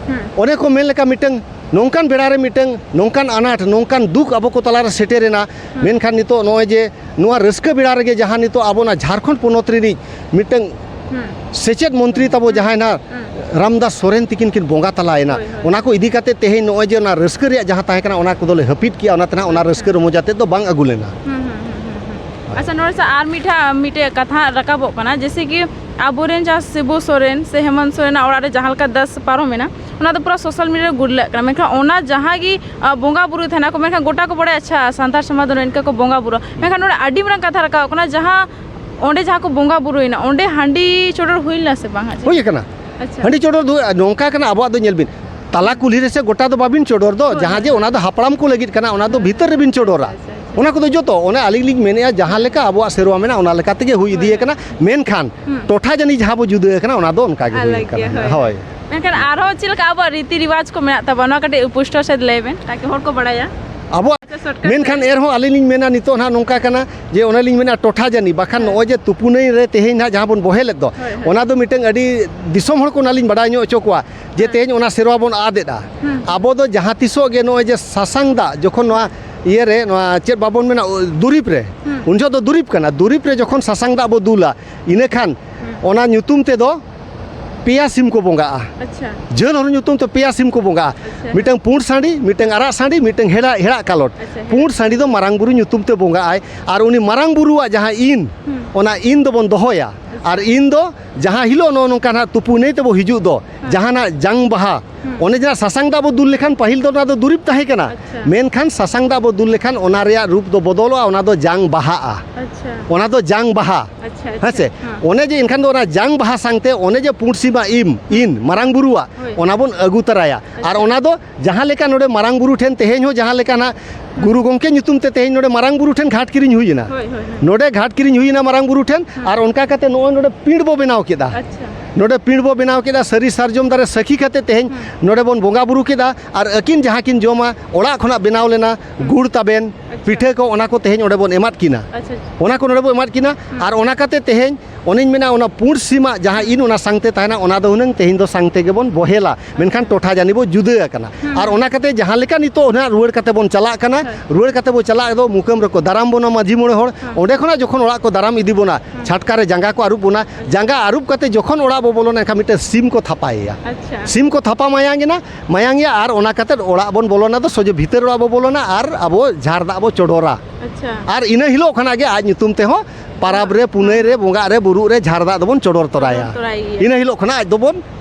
ᱦᱩᱸ᱾ ᱚᱱᱮ ᱠᱚ ᱢᱮᱱ ᱞᱮᱠᱟ ᱢᱤᱫᱴᱟᱝ ᱱᱚᱝᱠᱟᱱ ᱵᱮᱲᱟ ᱨᱮ ᱢᱤᱫᱴᱟᱝ ᱱᱚᱝᱠᱟᱱ ᱟᱱᱟᱴ, ᱱᱚᱝᱠᱟᱱ ᱫᱩᱠ ᱟᱵᱚ ᱠᱚ ᱛᱟᱞᱟᱨᱮ ᱥᱮᱴᱮᱨᱮᱱᱟ᱾ ᱦᱩᱸ᱾ ᱢᱮᱱᱠᱷᱟᱱ ᱱᱤᱛᱚᱜ ᱱᱚᱜᱼᱚᱭ ᱡᱮ ᱱᱚᱣᱟ ᱨᱟᱹᱥᱠᱟᱹ ᱵᱮᱲᱟ ᱨᱮᱜᱮ ᱡᱟᱦᱟᱸ ᱱᱤᱛᱚᱜ ᱟᱵᱚ ᱚᱱᱟ ᱡᱷᱟᱲᱠᱷᱚᱸᱰ ᱯᱚᱱᱚᱛ ᱨᱤᱱᱤᱡ ᱢᱤᱫᱴᱟᱝ ᱦᱩᱸ᱾ ᱥᱮᱪᱮᱫ ᱢᱚᱱᱛᱨᱤ ᱛᱟᱵᱚ ᱦᱩᱸ᱾ ᱡᱟᱦᱟᱸᱭ ᱱᱟᱦᱟᱜ ᱦᱩᱸ᱾ ᱨᱟᱢᱫᱟᱥ ᱥᱚᱨᱮᱱ ᱛᱤᱠᱤᱱ ᱠᱤᱱ ᱵᱚᱸᱜᱟ ᱛᱟᱞᱟᱭᱮᱱᱟ, ᱦᱳᱭ, ᱦᱳᱭ᱾ ᱚᱱᱟ ᱠᱚ ᱤᱫᱤ ᱠᱟᱛᱮ ᱛᱮᱦᱮᱧ ᱱᱚᱜᱼᱚᱭ ᱡᱮ ᱚᱱᱟ ᱨᱟᱹᱥᱠᱟᱹ ᱨᱮᱭᱟᱜ ᱡᱟᱦᱟᱸ ᱛᱟᱦᱮᱸ ᱠᱟᱱᱟ, ᱚᱱᱟ ᱠᱚᱫᱚᱞᱮ ᱦᱟᱹᱯᱤᱫ ᱠᱮᱜᱼᱟ, ᱚᱱᱟ ᱛᱮ ᱱᱟᱦᱟᱜ ᱚᱱᱟ ᱨᱟᱹᱥᱠᱟᱹ ᱟᱪᱪᱷᱟ᱾ ᱨᱚᱢᱚᱡᱽ ᱟᱛᱮᱫ ᱫᱚ ᱵᱟᱝ ᱟᱹᱜᱩ ᱞᱮᱱᱟ᱾ ᱦᱩᱸ, ᱦᱩᱸ, ᱦᱩᱸ, ᱦᱩᱸ, ᱦᱩᱸ᱾ ᱟᱪᱪᱷᱟ, ᱱᱚᱰᱮ ᱥᱮ ᱟᱨ ᱢᱤᱫᱴᱷᱟ-, ᱢᱤᱫᱴᱮᱡ ᱠᱟᱛᱷᱟ ᱨᱟᱠᱟᱵᱚᱜ ᱠᱟᱱᱟ, ᱡᱮᱭᱥᱮ ᱠᱤ ᱟᱵᱚᱨᱮᱱ ᱡᱟᱦᱟᱸ ᱥᱤᱵᱩ ᱥᱚᱨᱮᱱ ᱥᱮ ᱦᱮᱢᱚᱱᱛ ᱥᱚᱨᱮᱱᱟᱜ ᱚᱲᱟᱜ ᱨᱮ ᱡᱟᱦᱟᱸ ᱞᱮᱠᱟ ᱫᱟᱥ ᱯᱟᱨᱚᱢᱮᱱᱟ, ᱚᱱᱟ ᱫᱚ ᱯᱩᱨᱟᱹ social media ᱨᱮ ᱜᱩᱨᱞᱟᱹᱜ ᱠᱟᱱᱟ, ᱢᱮᱱᱠᱷᱟᱱ ᱚᱱᱟ ᱡᱟᱦᱟᱸ ᱜᱮ, ᱟ, ᱵᱚᱸᱜᱟ ᱵᱩᱨᱩ ᱛᱟᱦᱮᱱᱟ ᱠᱚ, ᱢᱮᱱᱠᱷᱟᱱ ᱜᱚᱴᱟ ᱠᱚ ᱵᱟᱲᱟᱭᱟ, ᱟᱪᱪᱷᱟ, ᱥᱟᱱᱛᱟᱲ ᱥᱚᱢᱟᱡᱽ ᱫᱚ ᱱᱤᱝᱠᱟ ᱠᱚ ᱵᱚᱸᱜᱟ ᱵᱩᱨᱩ, ᱢᱮᱱᱠᱷᱟᱱ ᱱᱚᱰᱮ ᱟᱹᱰᱤ ᱢᱟᱨᱟᱝ ᱠᱟᱛᱷᱟ ᱨᱟᱠᱟᱵ ᱠᱟᱱᱟ, ᱡᱟᱦᱟᱸ ᱚᱸᱰᱮ ᱡᱟᱦᱟᱸ ᱠᱚ ᱵᱚᱸᱜᱟ ᱵᱩᱨᱩᱭᱮᱱᱟ, ᱚᱸᱰᱮ ᱦᱟᱺᱰᱤ ᱪᱚᱰᱚᱨ ᱦᱩᱭ ᱞᱮᱱᱟ ᱥᱮ ᱵᱟᱝ ᱦᱟᱸᱜ? ᱦᱩᱭ ᱟᱠᱟᱱᱟ᱾ ᱟᱪᱪᱷᱟ᱾ ᱦᱟᱺᱰᱤ ᱪᱚᱰᱚᱨ ᱫᱚ ᱱᱚᱝᱠᱟ ᱠᱟᱱᱟ, ᱟᱵᱚᱣᱟᱜ ᱫᱚ ᱧᱮᱞ ᱵᱤᱱ, ᱛᱟᱞᱟ ᱠᱩᱞᱦᱤ ᱨᱮᱥᱮ ᱜᱚᱴᱟ ᱫᱚ ᱵᱟᱵᱤᱱ ᱪᱚᱰᱚᱨ ᱫᱚ, ᱦᱳᱭ, ᱡᱟᱦᱟᱸ ᱦᱳᱭ᱾ ᱡᱮ ᱚᱱᱟ ᱫᱚ ᱦᱟᱯᱲᱟᱢ ᱠᱚ ᱞᱟᱹᱜᱤᱫ ᱠᱟᱱᱟ, ᱚᱱᱟ ᱫᱚ ᱦᱳᱭ, ᱵᱷᱤᱛᱟᱹᱨ ᱦᱳᱭ᱾ ᱨᱮᱵᱤᱱ ᱪᱚᱰᱚᱨᱟ᱾ ᱟᱪᱪᱷᱟ, ᱟᱪᱪᱷᱟ, ᱟᱪᱪᱷᱟ᱾ ᱚᱱᱟ ᱠᱚᱫᱚ ᱡᱚᱛᱚ ᱚᱱᱮ ᱟᱹᱞᱤᱧ ᱞᱤᱧ ᱢᱮᱱᱮᱫᱼᱟ, ᱡᱟᱦᱟᱸ ᱞᱮᱠᱟ ᱟᱵᱚᱣᱟᱜ ᱥᱮᱨᱣᱟ ᱢᱮᱱᱟᱜᱼᱟ, ᱚᱱᱟ ᱞᱮᱠᱟ ᱛᱮᱜᱮ ᱦᱩᱭ ᱤᱫᱤ ᱦᱳᱭ, ᱟᱠᱟᱱᱟ᱾ ᱦᱳᱭ᱾ ᱢᱮᱱᱠᱷᱟᱱ ᱦᱩᱸ᱾ ᱴᱚᱴᱷᱟ ᱡᱟᱹᱱᱤᱡ ᱡᱟᱦᱟᱸ ᱵᱚ ᱡᱩᱫᱟᱹ ᱟᱠᱟᱱᱟ, ᱚᱱᱟ ᱫᱚ ᱚᱱᱠᱟ ᱜᱮ ᱦᱩᱭ ᱟᱞᱟᱜᱽ ᱟᱠᱟᱱᱟ᱾ ᱜᱮᱭᱟ, ᱦᱳᱭ᱾ ᱦᱳᱭ᱾ ᱢᱮᱱᱠᱷᱟᱱ ᱟᱨᱦᱚᱸ ᱪᱮᱫ ᱞᱮᱠᱟ ᱟᱵᱚᱣᱟᱜ ᱨᱤᱛᱤ ᱨᱤᱣᱟᱡᱽ ᱠᱚ ᱢᱮᱱᱟᱜ ᱛᱟᱵᱚᱱᱟ, ᱱᱚᱣᱟ ᱠᱟᱹᱴᱤᱡ ᱯᱩᱥᱴᱟᱹᱣ ᱥᱮᱫ ᱞᱟᱹᱭ ᱵᱮᱱ, ᱛᱟᱠᱤ ᱦᱚᱲ ᱠᱚ ᱵᱟᱲᱟᱭᱟ᱾ ᱟᱵᱚᱣᱟᱜ ᱟᱪᱪᱷᱟ, shortcut ᱢᱮᱱᱠᱷᱟᱱ ᱛᱮ᱾ ᱮᱱᱨᱮᱦᱚᱸ ᱟᱹᱞᱤᱧ ᱞᱤᱧ ᱢᱮᱱᱟ, ᱱᱤᱛᱚᱜ ᱱᱟᱦᱟᱜ ᱱᱚᱝᱠᱟ ᱠᱟᱱᱟ ᱡᱮ ᱚᱱᱮ ᱞᱤᱧ ᱢᱮᱱᱟ ᱴᱚᱴᱷᱟ ᱡᱟᱹᱱᱤ, ᱵᱟᱠᱷᱟᱱ ᱦᱮᱸ᱾ ᱱᱚᱜᱼᱚᱭ ᱡᱮ ᱛᱩᱯᱩ ᱱᱟᱹᱭ ᱨᱮ ᱛᱮᱦᱮᱧ ᱱᱟᱦᱟᱜ ᱡᱟᱦᱟᱸ ᱵᱚᱱ ᱵᱚᱦᱮᱞᱮᱫ ᱫᱚ, ᱦᱳᱭ, ᱦᱳᱭ᱾ ᱚᱱᱟ ᱫᱚ ᱢᱤᱫᱴᱟᱝ ᱟᱹᱰᱤ ᱫᱤᱥᱚᱢ ᱦᱚᱲ ᱠᱚ ᱚᱱᱟ ᱞᱤᱧ ᱵᱟᱰᱟᱭ ᱧᱚᱜ ᱦᱚᱪᱚ ᱠᱚᱣᱟ ᱡᱮ ᱦᱮᱸ᱾ ᱛᱮᱦᱮᱧ ᱚᱱᱟ ᱥᱮᱨᱣᱟ ᱵᱚᱱ ᱟᱫ ᱮᱫᱟ᱾ ᱦᱮᱸ᱾ ᱟᱵᱚ ᱫᱚ ᱡᱟᱦᱟᱸ ᱛᱤᱥᱚᱜ ᱜᱮ ᱱᱚᱜᱼᱚᱭ ᱡᱮ ᱥᱟᱥᱟᱝ ᱫᱟᱜ ᱡᱚᱠᱷᱚᱱ ᱱᱚᱣᱟ ᱤᱭᱟᱹ ᱨᱮ, ᱱᱚᱣᱟ ᱪᱮᱫ ᱵᱟᱵᱚᱱ ᱢᱮᱱᱟ, ᱫᱩᱨᱤᱵ ᱨᱮ, ᱦᱮᱸ᱾ ᱩᱱ ᱡᱚᱦᱚᱜ ᱫᱚ ᱫᱩᱨᱤᱵ ᱠᱟᱱᱟ, ᱫᱩᱨᱤᱵ ᱨᱮ ᱡᱚᱠᱷᱚᱱ ᱥᱟᱥᱟᱝ ᱫᱟᱜ ᱵᱚ ᱫᱩᱞᱟ, ᱤᱱᱟᱹᱠᱷᱟᱱ ᱦᱮᱸ᱾ ᱚᱱᱟ ᱧᱩᱛᱩᱢ ᱛᱮᱫᱚ ᱯᱮᱭᱟ ᱥᱤᱢ ᱠᱚ ᱵᱚᱸᱜᱟᱜᱼᱟ᱾ ᱟᱪᱪᱷᱟ᱾ ᱡᱷᱟᱹᱞ ᱦᱚᱨ ᱧᱩᱛᱩᱢ ᱛᱮ ᱯᱮᱭᱟ ᱥᱤᱢ ᱠᱚ ᱵᱚᱸᱜᱟᱜᱼᱟ᱾ ᱟᱪᱪᱷᱟ᱾ ᱢᱤᱫᱴᱟᱝ ᱯᱩᱸᱰ ᱥᱟᱺᱰᱤ, ᱢᱤᱫᱴᱟᱝ ᱟᱨᱟᱜ ᱥᱟᱺᱰᱤ, ᱢᱤᱫᱴᱟᱝ ᱦᱮᱲᱟ, ᱦᱮᱲᱟᱜ ᱠᱟᱞᱚᱴ᱾ ᱟᱪᱪᱷᱟ, ᱦᱮᱲᱟᱜ᱾ ᱯᱩᱸᱰ ᱥᱟᱺᱰᱤ ᱫᱚ ᱢᱟᱨᱟᱝ ᱵᱩᱨᱩ ᱧᱩᱛᱩᱢ ᱛᱮ ᱵᱚᱸᱜᱟᱜ ᱟᱭ᱾ ᱟᱨ ᱩᱱᱤ ᱢᱟᱨᱟᱝ ᱵᱩᱨᱩᱣᱟᱜ ᱡᱟᱦᱟᱸ ᱤᱱ, ᱦᱩᱸ᱾ ᱚᱱᱟ ᱤᱱ ᱫᱚᱵᱚᱱ ᱫᱚᱦᱚᱭᱟ᱾ ᱟᱪᱪᱷᱟ᱾ ᱟᱨ ᱤᱱ ᱫᱚ ᱡᱟᱦᱟᱸ ᱦᱤᱞᱳᱜ ᱱᱚᱜᱼᱚ ᱱᱚᱝᱠᱟ ᱱᱟᱦᱟᱜ ᱛᱩᱯᱩ ᱱᱟᱹᱭ ᱛᱮᱵᱚ ᱦᱤᱡᱩᱜ ᱫᱚ, ᱦᱮᱸ᱾ ᱡᱟᱦᱟᱱᱟᱜ ᱡᱟᱝ ᱵᱟᱦᱟ, ᱦᱩᱸ᱾ ᱚᱱᱮ ᱡᱟᱦᱟᱸ ᱥᱟᱥᱟᱝ ᱫᱟᱜ ᱵᱚ ᱫᱩᱞ ᱞᱮᱠᱷᱟᱱ, ᱯᱟᱹᱦᱤᱞ ᱫᱚ ᱚᱱᱟ ᱫᱚ ᱫᱩᱨᱤᱵᱽ ᱛᱟᱦᱮᱸ ᱠᱟᱱᱟ᱾ ᱟᱪᱪᱷᱟ᱾ ᱢᱮᱱᱠᱷᱟᱱ ᱥᱟᱥᱟᱝ ᱫᱟᱜ ᱵᱚ ᱫᱩᱞ ᱞᱮᱠᱷᱟᱱ ᱚᱱᱟ ᱨᱮᱭᱟᱜ ᱨᱩᱯ ᱫᱚ ᱵᱚᱫᱚᱞᱚᱜᱼᱟ, ᱚᱱᱟ ᱫᱚ ᱡᱟᱝ ᱵᱟᱦᱟᱜᱼᱟ᱾ ᱟᱪᱪᱷᱟ᱾ ᱚᱱᱟ ᱫᱚ ᱡᱟᱝ ᱵᱟᱦᱟ᱾ ᱟᱪᱪᱷᱟ, ᱟᱪᱪᱷᱟ᱾ ᱦᱮᱸ ᱥᱮ? ᱦᱮᱸ᱾ ᱚᱱᱮ ᱡᱮ ᱮᱱᱠᱷᱟᱱ ᱫᱚ ᱚᱱᱟ ᱡᱟᱝ ᱵᱟᱦᱟ ᱥᱟᱝᱛᱮ ᱚᱱᱮ ᱡᱮ ᱯᱩᱸᱰ ᱥᱤᱢᱟ ᱤᱢ, ᱤᱱ, ᱢᱟᱨᱟᱝ ᱵᱩᱨᱩᱣᱟᱜ, ᱦᱳᱭ᱾ ᱚᱱᱟ ᱵᱚᱱ ᱟᱹᱜᱩ ᱛᱟᱨᱟᱭᱟ᱾ ᱟᱨ ᱟᱪᱪᱷᱟ᱾ ᱚᱱᱟ ᱫᱚ ᱡᱟᱦᱟᱸ ᱞᱮᱠᱟ ᱱᱚᱰᱮ ᱢᱟᱨᱟᱝ ᱵᱩᱨᱩ ᱴᱷᱮᱱ ᱛᱮᱦᱮᱧ ᱦᱚᱸ ᱡᱟᱦᱟᱸ ᱞᱮᱠᱟ ᱱᱟᱜ ᱜᱩᱨᱩ ᱜᱚᱢᱠᱮ ᱧᱩᱛᱩᱢ ᱛᱮ ᱛᱮᱦᱮᱧ ᱱᱚᱰᱮ ᱢᱟᱨᱟᱝ ᱵᱩᱨᱩ ᱴᱷᱮᱱ ᱜᱷᱟᱴ ᱠᱤᱨᱤᱧ ᱦᱩᱭ ᱮᱱᱟ᱾ ᱦᱳᱭ, ᱦᱳᱭ, ᱦᱳᱭ᱾ ᱱᱚᱰᱮ ᱜᱷᱟᱴ ᱠᱤᱨᱤᱧ ᱦᱩᱭ ᱮᱱᱟ ᱢᱟᱨᱟᱝ ᱵᱩᱨᱩ ᱴᱷᱮᱱ, ᱦᱮᱸ᱾ ᱟᱨ ᱚᱱᱠᱟ ᱠᱟᱛᱮ ᱱᱚᱜᱼᱚᱭ ᱱᱚᱰᱮ ᱯᱤᱸᱰ ᱵᱚ ᱵᱮᱱᱟᱣ ᱠᱮᱫᱟ᱾ ᱟᱪᱪᱷᱟ᱾ ᱱᱚᱰᱮ ᱯᱤᱸᱰ ᱵᱚ ᱵᱮᱱᱟᱣ ᱠᱮᱫᱟ, ᱥᱟᱹᱨᱤ ᱥᱟᱨᱡᱚᱢ ᱫᱟᱨᱮ ᱥᱟᱹᱠᱷᱤ ᱠᱟᱛᱮ ᱛᱮᱦᱮᱧ ᱦᱮᱸ᱾ ᱱᱚᱰᱮ ᱵᱚᱱ ᱵᱚᱸᱜᱟ ᱵᱩᱨᱩ ᱠᱮᱫᱟ, ᱟᱨ ᱟᱹᱠᱤᱱ ᱡᱟᱦᱟᱸ ᱠᱤᱱ ᱡᱚᱢᱟ, ᱚᱲᱟᱜ ᱠᱷᱚᱱᱟᱜ ᱵᱮᱱᱟᱣ ᱞᱮᱱᱟ, ᱦᱮᱸ᱾ ᱜᱩᱲ ᱛᱟᱵᱮᱱ, ᱟᱪᱪᱷᱟ᱾ ᱯᱤᱴᱷᱟᱹ ᱠᱚ, ᱚᱱᱟ ᱠᱚ ᱛᱮᱦᱮᱧ ᱚᱸᱰᱮ ᱵᱚᱱ ᱮᱢᱟᱫ ᱠᱤᱱᱟ᱾ ᱟᱪᱪᱷᱟ, ᱟᱪᱪᱷᱟ᱾ ᱚᱱᱟ ᱠᱚ ᱱᱚᱰᱮ ᱵᱚᱱ ᱮᱢᱟᱫ ᱠᱤᱱᱟ, ᱦᱮᱸ᱾ ᱟᱨ ᱚᱱᱟ ᱠᱟᱛᱮ ᱛᱮᱦᱮᱧ ᱚᱱᱮᱧ ᱢᱮᱱᱟ, ᱚᱱᱟ ᱯᱩᱸᱰ ᱥᱤᱢᱟᱜ ᱡᱟᱦᱟᱸ ᱤᱱ ᱚᱱᱟ ᱥᱟᱝᱛᱮ ᱛᱟᱦᱮᱱᱟ, ᱚᱱᱟ ᱫᱚ ᱦᱩᱱᱟᱹᱝ ᱛᱮᱦᱮᱧ ᱫᱚ ᱥᱟᱝ ᱛᱮᱜᱮ ᱵᱚᱱ ᱵᱚᱦᱮᱞᱟ, ᱢᱮᱱᱠᱷᱟᱱ ᱟᱪᱪᱷᱟ᱾ ᱴᱚᱴᱷᱟ ᱡᱟᱹᱱᱤ ᱵᱚ ᱡᱩᱫᱟᱹ ᱟᱠᱟᱱᱟ᱾ ᱦᱩᱸ, ᱟᱨ ᱦᱩᱸ᱾ ᱚᱱᱟ ᱠᱟᱛᱮ ᱡᱟᱦᱟᱸ ᱞᱮᱠᱟ ᱱᱤᱛᱚᱜ ᱚᱱᱟ ᱨᱩᱣᱟᱹᱲ ᱠᱟᱛᱮ ᱵᱚᱱ ᱪᱟᱞᱟᱜ ᱠᱟᱱᱟ, ᱦᱳᱭ᱾ ᱨᱩᱣᱟᱹᱲ ᱠᱟᱛᱮ ᱵᱚ ᱪᱟᱞᱟᱜ ᱫᱚ ᱢᱩᱠᱟᱹᱢ ᱨᱮᱠᱚ ᱫᱟᱨᱟᱢ ᱵᱚᱱᱟ ᱢᱟᱹᱡᱷᱤ ᱢᱚᱬᱮ ᱦᱚᱲ, ᱦᱩᱸ᱾ ᱚᱸᱰᱮ ᱠᱷᱚᱱᱟᱜ ᱡᱚᱠᱷᱚᱱ ᱚᱲᱟᱜ ᱠᱚ ᱫᱟᱨᱟᱢ ᱤᱫᱤ ᱵᱚᱱᱟ, ᱦᱩᱸ᱾ ᱪᱷᱟᱴᱠᱟ ᱨᱮ ᱡᱟᱸᱜᱟ ᱠᱚ ᱟᱹᱨᱩᱵ ᱵᱚᱱᱟ, ᱟᱪᱪᱷᱟ᱾ ᱡᱟᱸᱜᱟ ᱟᱹᱨᱩᱵ ᱠᱟᱛᱮ ᱡᱚᱠᱷᱚᱱ ᱚᱲᱟᱜ ᱵᱚ ᱵᱚᱞᱚᱱᱟ, ᱮᱱᱠᱷᱟᱱ ᱢᱤᱫᱴᱮᱱ ᱥᱤᱢ ᱠᱚ ᱛᱷᱟᱯᱟᱭᱮᱭᱟ᱾ ᱟᱪᱪᱷᱟ᱾ ᱥᱤᱢ ᱠᱚ ᱛᱷᱟᱯᱟ ᱢᱟᱭᱟᱝ ᱮᱱᱟ, ᱢᱟᱭᱟᱝ ᱮᱭᱟ, ᱟᱨ ᱚᱱᱟ ᱠᱟᱛᱮ ᱚᱲᱟᱜ ᱵᱚᱱ ᱵᱚᱞᱚᱱᱟ, ᱫᱚ ᱥᱚᱡᱷᱮ ᱵᱷᱤᱛᱟᱹᱨ ᱚᱲᱟᱜ ᱵᱚ ᱵᱚᱞᱚᱱᱟ ᱟᱨ ᱟᱵᱚ ᱡᱷᱟᱨ ᱫᱟᱜ ᱵᱚ ᱪᱚᱰᱚᱨᱟ᱾ ᱟᱪᱪᱷᱟ᱾ ᱟᱨ ᱤᱱᱟᱹ ᱦᱤᱞᱳᱜ ᱠᱷᱚᱱᱟᱜ ᱜᱮ ᱟᱡ ᱧᱩᱛᱩᱢ ᱛᱮᱦᱚᱸ ᱯᱟᱨᱟᱵᱽ ᱨᱮ, ᱯᱩᱱᱟᱹᱭ ᱨᱮ, ᱵᱚᱸᱜᱟᱜ ᱨᱮ, ᱵᱩᱨᱩᱜ ᱨᱮ ᱡᱷᱟᱨ ᱫᱟᱜ ᱫᱚᱵᱚᱱ ᱪᱚᱰᱚᱨ ᱛᱚᱨᱟᱭᱟ᱾ ᱪᱚᱰᱚᱨ ᱛᱚᱨᱟᱭ ᱜᱮᱭᱟ᱾ ᱤᱱᱟᱹ ᱦᱤᱞᱳᱜ ᱠᱷᱚᱱᱟᱜ ᱟᱡ ᱫᱚᱵᱚᱱ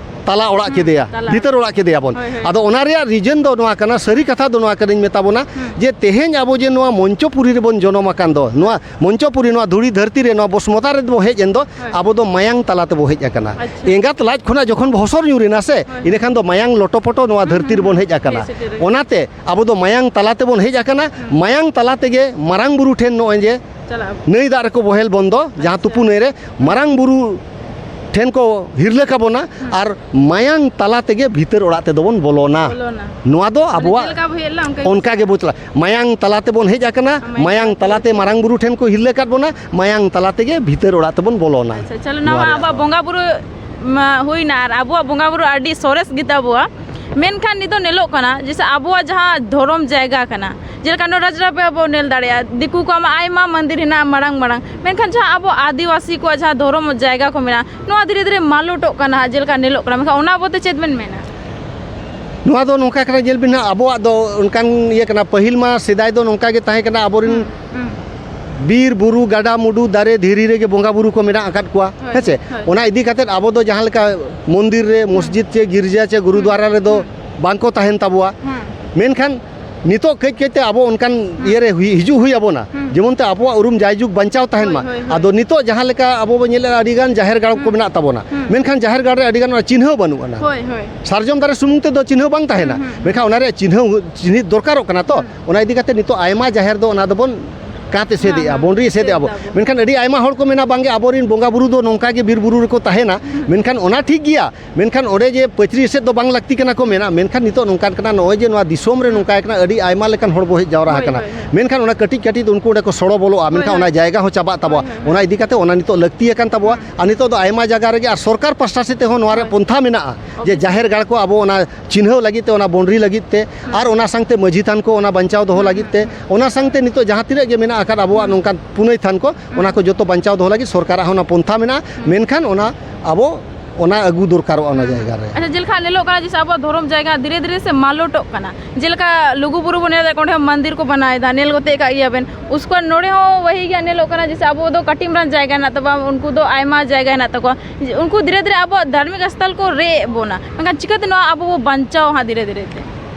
ᱛᱟᱞᱟ ᱚᱲᱟᱜ ᱦᱩᱸ, ᱠᱮᱫᱮᱭᱟ, ᱛᱟᱞᱟ᱾ ᱵᱷᱤᱛᱟᱹᱨ ᱚᱲᱟᱜ ᱠᱮᱫᱮᱭᱟ ᱵᱚᱱ᱾ ᱦᱳᱭ, ᱦᱳᱭ᱾ ᱟᱫᱚ ᱚᱱᱟ ᱨᱮᱭᱟᱜ reason ᱫᱚ ᱱᱚᱣᱟ ᱠᱟᱱᱟ, ᱥᱟᱹᱨᱤ ᱠᱟᱛᱷᱟ ᱫᱚ ᱱᱚᱣᱟ ᱠᱟᱱᱟᱧ ᱢᱮᱛᱟ ᱵᱚᱱᱟ, ᱦᱩᱸ᱾ ᱡᱮ ᱛᱮᱦᱮᱧ ᱟᱵᱚ ᱡᱮ ᱱᱚᱣᱟ ᱢᱚᱧᱪᱚᱯᱩᱨᱤ ᱨᱮᱵᱚᱱ ᱡᱚᱱᱚᱢ ᱟᱠᱟᱱ ᱫᱚ, ᱱᱚᱣᱟ ᱢᱚᱧᱪᱚᱯᱩᱨᱤ, ᱱᱚᱣᱟ ᱫᱷᱩᱲᱤ ᱫᱷᱟᱹᱨᱛᱤ ᱨᱮ, ᱱᱚᱣᱟ ᱵᱚᱥᱢᱚᱛᱟ ᱨᱮ ᱵᱚ ᱦᱮᱡ ᱮᱱ ᱫᱚ, ᱦᱳᱭ᱾ ᱟᱵᱚ ᱫᱚ ᱢᱟᱭᱟᱝ ᱛᱟᱞᱟ ᱛᱮᱵᱚ ᱦᱮᱡ ᱟᱠᱟᱱᱟ᱾ ᱟᱪᱪᱷᱟ᱾ ᱮᱸᱜᱟᱛ ᱞᱟᱡ ᱠᱷᱚᱱᱟᱜ ᱡᱚᱠᱷᱚᱱ ᱵᱚ ᱦᱚᱥᱚᱨ ᱧᱩᱨ ᱮᱱᱟ ᱥᱮ, ᱦᱳᱭ, ᱤᱱᱟᱹ ᱦᱳᱭ᱾ ᱠᱷᱟᱱ ᱫᱚ ᱢᱟᱭᱟᱝ ᱞᱚᱴᱚᱯᱚᱴᱚ ᱱᱚᱣᱟ ᱦᱩᱸ, ᱫᱷᱟᱹᱨᱛᱤ ᱦᱩᱸ, ᱨᱮᱵᱚᱱ ᱦᱩᱸ᱾ ᱦᱮᱡ ᱟᱠᱟᱱᱟ᱾ ᱦᱮᱡ ᱥᱮᱴᱮᱨ ᱟᱠᱟᱱᱟ᱾ ᱚᱱᱟᱛᱮ ᱟᱵᱚ ᱫᱚ ᱢᱟᱭᱟᱝ ᱛᱟᱞᱟ ᱛᱮᱵᱚᱱ ᱦᱮᱡ ᱟᱠᱟᱱᱟ᱾ ᱦᱩᱸ᱾ ᱢᱟᱭᱟᱝ ᱛᱟᱞᱟ ᱛᱮᱜᱮ ᱢᱟᱨᱟᱝ ᱵᱩᱨᱩ ᱴᱷᱮᱱ ᱱᱚᱜᱼᱚᱭ ᱡᱮ ᱪᱟᱞᱟᱜ ᱟᱵᱚ᱾ ᱱᱟᱹᱭ ᱫᱟᱜ ᱨᱮᱠᱚ ᱵᱚᱦᱮᱞ ᱵᱚᱱ ᱫᱚ, ᱡᱟᱦᱟᱸ ᱟᱪᱪᱷᱟ᱾ ᱛᱩᱯᱩ ᱱᱟᱹᱭ ᱨᱮ, ᱦᱩᱸ᱾ ᱢᱟᱨᱟᱝ ᱵᱩᱨᱩ ᱴᱷᱮᱱ ᱠᱚ ᱦᱤᱨᱞᱟᱹ ᱠᱟᱵᱚᱱᱟ, ᱦᱩᱸ᱾ ᱟᱨ ᱢᱟᱭᱟᱝ ᱛᱟᱞᱟ ᱛᱮᱜᱮ ᱵᱷᱤᱛᱟᱹᱨ ᱚᱲᱟᱜ ᱛᱮᱫᱚ ᱵᱚᱱ ᱵᱚᱞᱚᱱᱟ᱾ ᱵᱚᱞᱚᱱᱟ᱾ ᱱᱚᱣᱟ ᱫᱚ ᱢᱟᱱᱮ ᱟᱵᱚᱣᱟᱜ ᱪᱮᱫ ᱞᱮᱠᱟ ᱵᱚ ᱦᱮᱡ ᱞᱮᱱᱟ, ᱚᱱᱠᱟ ᱜᱮ ᱚᱱᱠᱟ ᱜᱮ ᱵᱚ ᱪᱟᱞᱟᱜᱼᱟ᱾ ᱢᱟᱭᱟᱝ ᱛᱟᱞᱟ ᱛᱮᱵᱚᱱ ᱦᱮᱡ ᱟᱠᱟᱱᱟ, ᱢᱟᱭᱟᱝ ᱢᱟᱭᱟᱝ ᱛᱟᱞᱟ ᱛᱟᱞᱟᱛᱮ ᱛᱮ᱾ ᱢᱟᱨᱟᱝ ᱵᱩᱨᱩ ᱴᱷᱮᱱ ᱠᱚ ᱦᱤᱨᱞᱟᱹ ᱠᱟᱫ ᱵᱚᱱᱟ, ᱢᱟᱭᱟᱝ ᱛᱟᱞᱟ ᱛᱮᱜᱮ ᱵᱷᱤᱛᱟᱹᱨ ᱚᱲᱟᱜ ᱛᱮᱵᱚᱱ ᱵᱚᱞᱚᱱᱟ᱾ ᱟᱪᱪᱷᱟ, ᱪᱚᱞᱚ, ᱱᱚᱣᱟ ᱱᱚᱣᱟ ᱨᱮᱭᱟᱜ ᱟᱵᱚᱣᱟᱜ ᱫᱚ ᱵᱚᱸᱜᱟ ᱵᱩᱨᱩ ᱢᱟ ᱦᱩᱭᱱᱟ, ᱟᱨ ᱟᱵᱚᱣᱟᱜ ᱵᱚᱸᱜᱟ ᱵᱩᱨᱩ ᱟᱹᱰᱤ ᱥᱚᱨᱮᱥ ᱜᱮᱛᱟ ᱵᱚᱣᱟ᱾ ᱢᱮᱱᱠᱷᱟᱱ ᱱᱤᱛᱚᱜ ᱧᱮᱞᱚᱜ ᱠᱟᱱᱟ, ᱡᱮᱭᱥᱮ ᱟᱵᱚᱣᱟᱜ ᱡᱟᱦᱟᱸ ᱫᱷᱚᱨᱚᱢ ᱡᱟᱭᱜᱟ ᱠᱟᱱᱟ, ᱡᱮᱞᱮᱠᱟ ᱱᱚᱣᱟ ᱨᱟᱡᱽᱨᱟᱯᱮ ᱟᱵᱚ ᱧᱮᱞ ᱫᱟᱲᱮᱭᱟᱜᱼᱟ, ᱫᱤᱠᱩ ᱠᱚᱣᱟᱜ ᱢᱟ ᱟᱭᱢᱟ ᱢᱚᱱᱫᱤᱨ ᱦᱮᱱᱟᱜᱼᱟ ᱢᱟᱨᱟᱝ ᱢᱟᱨᱟᱝ, ᱢᱮᱱᱠᱷᱟᱱ ᱡᱟᱦᱟᱸ ᱟᱵᱚ ᱟᱹᱫᱤᱵᱟᱹᱥᱤ ᱠᱚᱣᱟᱜ ᱡᱟᱦᱟᱸ ᱫᱷᱚᱨᱚᱢ ᱡᱟᱭᱜᱟ ᱠᱚ ᱢᱮᱱᱟᱜᱼᱟ, ᱱᱚᱣᱟ ᱫᱷᱤᱨᱮ ᱫᱷᱤᱨᱮ ᱢᱟᱞᱚᱴᱚᱜ ᱠᱟᱱᱟ ᱦᱟᱸᱜ, ᱡᱮᱞᱮᱠᱟ ᱧᱮᱞᱚᱜ ᱠᱟᱱᱟ᱾ ᱢᱮᱱᱠᱷᱟᱱ ᱚᱱᱟ ᱵᱟᱵᱚᱫ ᱛᱮ ᱪᱮᱫ ᱵᱮᱱ ᱢᱮᱱᱟ? ᱱᱚᱣᱟ ᱫᱚ ᱱᱚᱝᱠᱟ ᱠᱟᱱᱟ, ᱧᱮᱞ ᱵᱤᱱ ᱦᱟᱸᱜ, ᱟᱵᱚᱣᱟᱜ ᱫᱚ ᱚᱱᱠᱟᱱ ᱤᱭᱟᱹ ᱠᱟᱱᱟ, ᱯᱟᱹᱦᱤᱞ ᱢᱟ ᱥᱮᱫᱟᱭ ᱫᱚ ᱱᱚᱝᱠᱟ ᱜᱮ ᱛᱟᱦᱮᱸ ᱠᱟᱱᱟ, ᱟᱵᱚᱨᱮᱱ ᱦᱩᱸ, ᱵᱤᱨ ᱵᱩᱨᱩ ᱜᱟᱰᱟ ᱢᱩᱰᱩ ᱫᱟᱨᱮ ᱫᱷᱤᱨᱤ ᱨᱮᱜᱮ ᱵᱚᱸᱜᱟ ᱵᱩᱨᱩ ᱠᱚ ᱢᱮᱱᱟᱜ ᱟᱠᱟᱫ ᱠᱚᱣᱟ, ᱦᱳᱭ, ᱦᱮᱸ ᱥᱮ? ᱦᱳᱭ᱾ ᱚᱱᱟ ᱤᱫᱤ ᱠᱟᱛᱮᱫ ᱟᱵᱚ ᱫᱚ ᱡᱟᱦᱟᱸ ᱞᱮᱠᱟ ᱢᱚᱱᱫᱤᱨ ᱨᱮ, ᱢᱚᱥᱡᱤᱫ ᱪᱮ ᱜᱤᱨᱡᱟ ᱪᱮ ᱜᱩᱨᱩᱫᱩᱣᱟᱨᱟ ᱨᱮᱫᱚ ᱦᱩᱸ᱾ ᱵᱟᱝ ᱠᱚ ᱛᱟᱦᱮᱱ ᱛᱟᱵᱚᱣᱟ, ᱦᱩᱸ᱾ ᱢᱮᱱᱠᱷᱟᱱ ᱱᱤᱛᱚᱜ ᱠᱟᱹᱡ ᱠᱟᱹᱡ ᱛᱮ ᱟᱵᱚ ᱚᱱᱠᱟᱱ ᱦᱩᱸ᱾ ᱤᱭᱟᱹ ᱨᱮ ᱦᱩᱭ- ᱦᱤᱡᱩᱜ ᱦᱩᱭ ᱟᱵᱚᱱᱟ, ᱦᱩᱸ᱾ ᱡᱮᱢᱚᱱ ᱛᱮ ᱟᱵᱚᱣᱟᱜ ᱩᱨᱩᱢ ᱡᱟᱭᱡᱩᱜᱽ ᱵᱟᱧᱪᱟᱣ ᱛᱟᱦᱮᱱ ᱢᱟ᱾ ᱦᱳᱭ, ᱦᱳᱭ, ᱦᱳᱭ᱾ ᱟᱫᱚ ᱱᱤᱛᱚᱜ ᱡᱟᱦᱟᱸ ᱞᱮᱠᱟ ᱟᱵᱚ ᱵᱚᱱ ᱧᱮᱞᱮᱫᱼᱟ, ᱟᱹᱰᱤ ᱜᱟᱱ ᱡᱟᱦᱮᱨ ᱜᱟᱲ ᱠᱚ ᱦᱩᱸ᱾ ᱢᱮᱱᱟᱜ ᱛᱟᱵᱚᱱᱟ, ᱦᱩᱸ᱾ ᱢᱮᱱᱠᱷᱟᱱ ᱡᱟᱦᱮᱨ ᱜᱟᱲ ᱨᱮ ᱟᱹᱰᱤ ᱜᱟᱱ ᱚᱱᱟ ᱪᱤᱱᱦᱟᱹᱣ ᱵᱟᱹᱱᱩᱜ ᱟᱱᱟ᱾ ᱦᱳᱭ, ᱦᱳᱭ᱾ ᱥᱟᱨᱡᱚᱢ ᱫᱟᱨᱮ ᱥᱩᱢᱩᱝ ᱛᱮᱫᱚ ᱪᱤᱱᱦᱟᱹᱣ ᱵᱟᱝ ᱛᱟᱦᱮᱱᱟ, ᱦᱩᱸ, ᱦᱩᱸ, ᱦᱩᱸ᱾ ᱢᱮᱱᱠᱷᱟᱱ ᱚᱱᱟ ᱨᱮᱭᱟᱜ ᱪᱤᱱᱦᱟᱹᱣ ᱪᱤᱱᱦᱤ ᱫᱚᱨᱠᱟᱨᱚᱜ ᱠᱟᱱᱟ ᱛᱚ᱾ ᱦᱩᱸ᱾ ᱚᱱᱟ ᱤᱫᱤ ᱠᱟᱛᱮ ᱱᱤᱛᱚᱜ ᱟᱭᱢᱟ ᱡᱟᱦᱮᱨ ᱫᱚ ᱚᱱᱟ ᱫᱚᱵᱚᱱ ᱠᱟᱸᱛ ᱮᱥᱮᱫᱮᱜᱼᱟ, ᱦᱮᱸ, ᱦᱮᱸ, ᱵᱚᱱᱰᱨᱤ ᱮᱥᱮᱫᱮᱜᱼᱟ ᱮᱥᱮᱫ ᱵᱚ᱾ ᱫᱟᱵᱚ᱾ ᱢᱮᱱᱠᱷᱟᱱ ᱟᱹᱰᱤ ᱟᱭᱢᱟ ᱦᱚᱲ ᱠᱚ ᱢᱮᱱᱟ, "ᱵᱟᱝᱜᱮ, ᱟᱵᱚᱨᱮᱱ ᱵᱚᱸᱜᱟ ᱵᱩᱨᱩ ᱫᱚ ᱱᱚᱝᱠᱟ ᱜᱮ ᱵᱤᱨ ᱵᱩᱨᱩ ᱨᱮᱠᱚ ᱛᱟᱦᱮᱱᱟ", ᱢᱮᱱᱠᱷᱟᱱ ᱚᱱᱟ ᱴᱷᱤᱠ ᱜᱮᱭᱟ, ᱢᱮᱱᱠᱷᱟᱱ ᱚᱸᱰᱮ ᱡᱮ ᱯᱟᱹᱪᱨᱤ ᱮᱥᱮᱫ ᱫᱚ ᱵᱟᱝ ᱞᱟᱹᱠᱛᱤ ᱠᱟᱱᱟ ᱠᱚ ᱢᱮᱱᱟ, ᱢᱮᱱᱠᱷᱟᱱ ᱱᱤᱛᱚᱜ ᱱᱚᱝᱠᱟᱱ ᱠᱟᱱᱟ, ᱱᱚᱜᱼᱚᱭ ᱡᱮ ᱱᱚᱣᱟ ᱫᱤᱥᱚᱢ ᱨᱮ ᱱᱚᱝᱠᱟ ᱠᱟᱱᱟ, ᱟᱹᱰᱤ ᱟᱭᱢᱟ ᱞᱮᱠᱟᱱ ᱦᱚᱲ ᱵᱚ ᱦᱮᱡ ᱡᱟᱣᱨᱟ ᱦᱳᱭ, ᱟᱠᱟᱱᱟ, ᱦᱳᱭ, ᱦᱳᱭ᱾ ᱢᱮᱱᱠᱷᱟᱱ ᱚᱱᱟ ᱠᱟᱹᱴᱤᱡ ᱠᱟᱹᱴᱤᱡ ᱫᱚ ᱩᱱᱠᱩ ᱚᱸᱰᱮ ᱠᱚ ᱥᱚᱲᱚ ᱵᱚᱞᱚᱜᱼᱟ, ᱦᱳᱭ, ᱢᱮᱱᱠᱷᱟᱱ ᱦᱳᱭ᱾ ᱚᱱᱟ ᱡᱟᱭᱜᱟ ᱦᱚᱸ ᱪᱟᱵᱟᱜ ᱛᱟᱵᱚᱣᱟ, ᱦᱳᱭ, ᱦᱳᱭ, ᱦᱳᱭ᱾ ᱚᱱᱟ ᱤᱫᱤ ᱠᱟᱛᱮ ᱚᱱᱟ ᱱᱤᱛᱚᱜ ᱞᱟᱹᱠᱛᱤ ᱟᱠᱟᱱ ᱛᱟᱵᱚᱣᱟ᱾ ᱟᱨ ᱱᱤᱛᱚᱜ ᱫᱚ ᱟᱭᱢᱟ ᱡᱟᱭᱜᱟ ᱨᱮᱜᱮ ᱟᱨ ᱥᱚᱨᱠᱟᱨ ᱯᱟᱥᱴᱟ ᱥᱮᱫ ᱛᱮᱦᱚᱸ ᱱᱚᱣᱟ ᱨᱮ ᱯᱚᱱᱛᱷᱟ ᱢᱮᱱᱟᱜᱼᱟ, ᱡᱮ ᱡᱟᱦᱮᱨ ᱜᱟᱲ ᱠᱚ ᱟᱵᱚ ᱚᱱᱟ ᱪᱤᱱᱦᱟᱹᱣ ᱞᱟᱹᱜᱤᱫ ᱛᱮ, ᱚᱱᱟ ᱵᱚᱱᱰᱨᱤ ᱞᱟᱹᱜᱤᱫ ᱛᱮ, ᱟᱨ ᱚᱱᱟ ᱥᱟᱶᱛᱮ ᱢᱟᱹᱡᱷᱤ ᱛᱷᱟᱱ ᱠᱚ ᱚᱱᱟ ᱵᱟᱧᱪᱟᱣ ᱫᱚᱦᱚ ᱞᱟᱹᱜᱤᱫ ᱛᱮ, ᱚᱱᱟ ᱥᱟᱶᱛᱮ ᱱᱤᱛᱚᱜ ᱡᱟᱦᱟᱸ ᱛᱤᱱᱟᱹᱜ ᱜᱮ ᱢᱮᱱᱟᱜ ᱟᱠᱟᱫ ᱟᱵᱚᱣᱟᱜ ᱱᱚᱝᱠᱟᱱ ᱯᱩᱱᱟᱹᱭ ᱛᱷᱟᱱ ᱠᱚ, ᱚᱱᱟ ᱠᱚ ᱡᱚᱛᱚ ᱵᱟᱧᱪᱟᱣ ᱫᱚᱦᱚ ᱞᱟᱹᱜᱤᱫ ᱥᱚᱨᱠᱟᱨᱟᱜ ᱦᱚᱸ ᱚᱱᱟ ᱯᱚᱱᱛᱷᱟ ᱢᱮᱱᱟᱜᱼᱟ᱾ ᱢᱮᱱᱠᱷᱟᱱ ᱚᱱᱟ ᱟᱵᱚ ᱚᱱᱟ ᱟᱹᱜᱩ ᱫᱚᱨᱠᱟᱨᱚᱜᱼᱟ ᱚᱱᱟ ᱡᱟᱭᱜᱟ ᱨᱮ᱾ ᱟᱪᱪᱷᱟ, ᱡᱮᱞᱮᱠᱟ ᱧᱮᱞᱚᱜ ᱠᱟᱱᱟ, ᱡᱮᱥᱮ ᱟᱵᱚᱣᱟᱜ ᱫᱷᱚᱨᱚᱢ ᱡᱟᱭᱜᱟ ᱫᱷᱤᱨᱮ ᱫᱷᱤᱨᱮ ᱥᱮ ᱢᱟᱞᱚᱴᱚᱜ ᱠᱟᱱᱟ᱾ ᱡᱮᱞᱮᱠᱟ ᱞᱩᱜᱩ ᱵᱩᱨᱩ ᱵᱚᱱ ᱧᱮᱞ ᱮᱫᱟ, ᱚᱸᱰᱮ ᱦᱚᱸ ᱢᱚᱱᱫᱤᱨ ᱠᱚ ᱵᱮᱱᱟᱣ ᱮᱫᱟ, ᱧᱮᱞ ᱜᱚᱫ ᱟᱠᱟᱫ ᱜᱮᱭᱟ ᱵᱮᱱ᱾ ᱩᱥᱠᱮ ᱵᱟᱫ ᱱᱚᱰᱮ ᱦᱚᱸ ᱣᱟᱦᱤ ᱜᱮ ᱧᱮᱞᱚᱜ ᱠᱟᱱᱟ, ᱡᱮᱥᱮ ᱟᱵᱚ ᱫᱚ ᱠᱟᱹᱴᱤᱡ ᱢᱟᱨᱟᱝ ᱡᱟᱭᱜᱟ ᱦᱮᱱᱟᱜ ᱛᱟᱵᱚᱱᱟ, ᱩᱱᱠᱩ ᱫᱚ ᱟᱭᱢᱟ ᱡᱟᱭᱜᱟ ᱦᱮᱱᱟᱜ ᱛᱟᱠᱚᱣᱟ᱾ ᱩᱱᱠᱩ ᱫᱷᱤᱨᱮ ᱫᱷᱤᱨᱮ ᱟᱵᱚᱣᱟᱜ ᱫᱷᱟᱨᱢᱤᱠ ᱥᱛᱷᱚᱞ ᱠᱚ ᱨᱮᱡ ᱮᱫ ᱵᱚᱱᱟ, ᱢᱮᱱᱠᱷᱟᱱ ᱪᱤᱠᱟᱹᱛᱮ ᱱᱚᱣᱟ ᱟᱵᱚ ᱵᱚ ᱵᱟᱧᱪᱟᱣᱟ ᱦᱟᱸᱜ ᱫᱷᱤᱨᱮ ᱫᱷᱤᱨᱮ ᱛᱮ?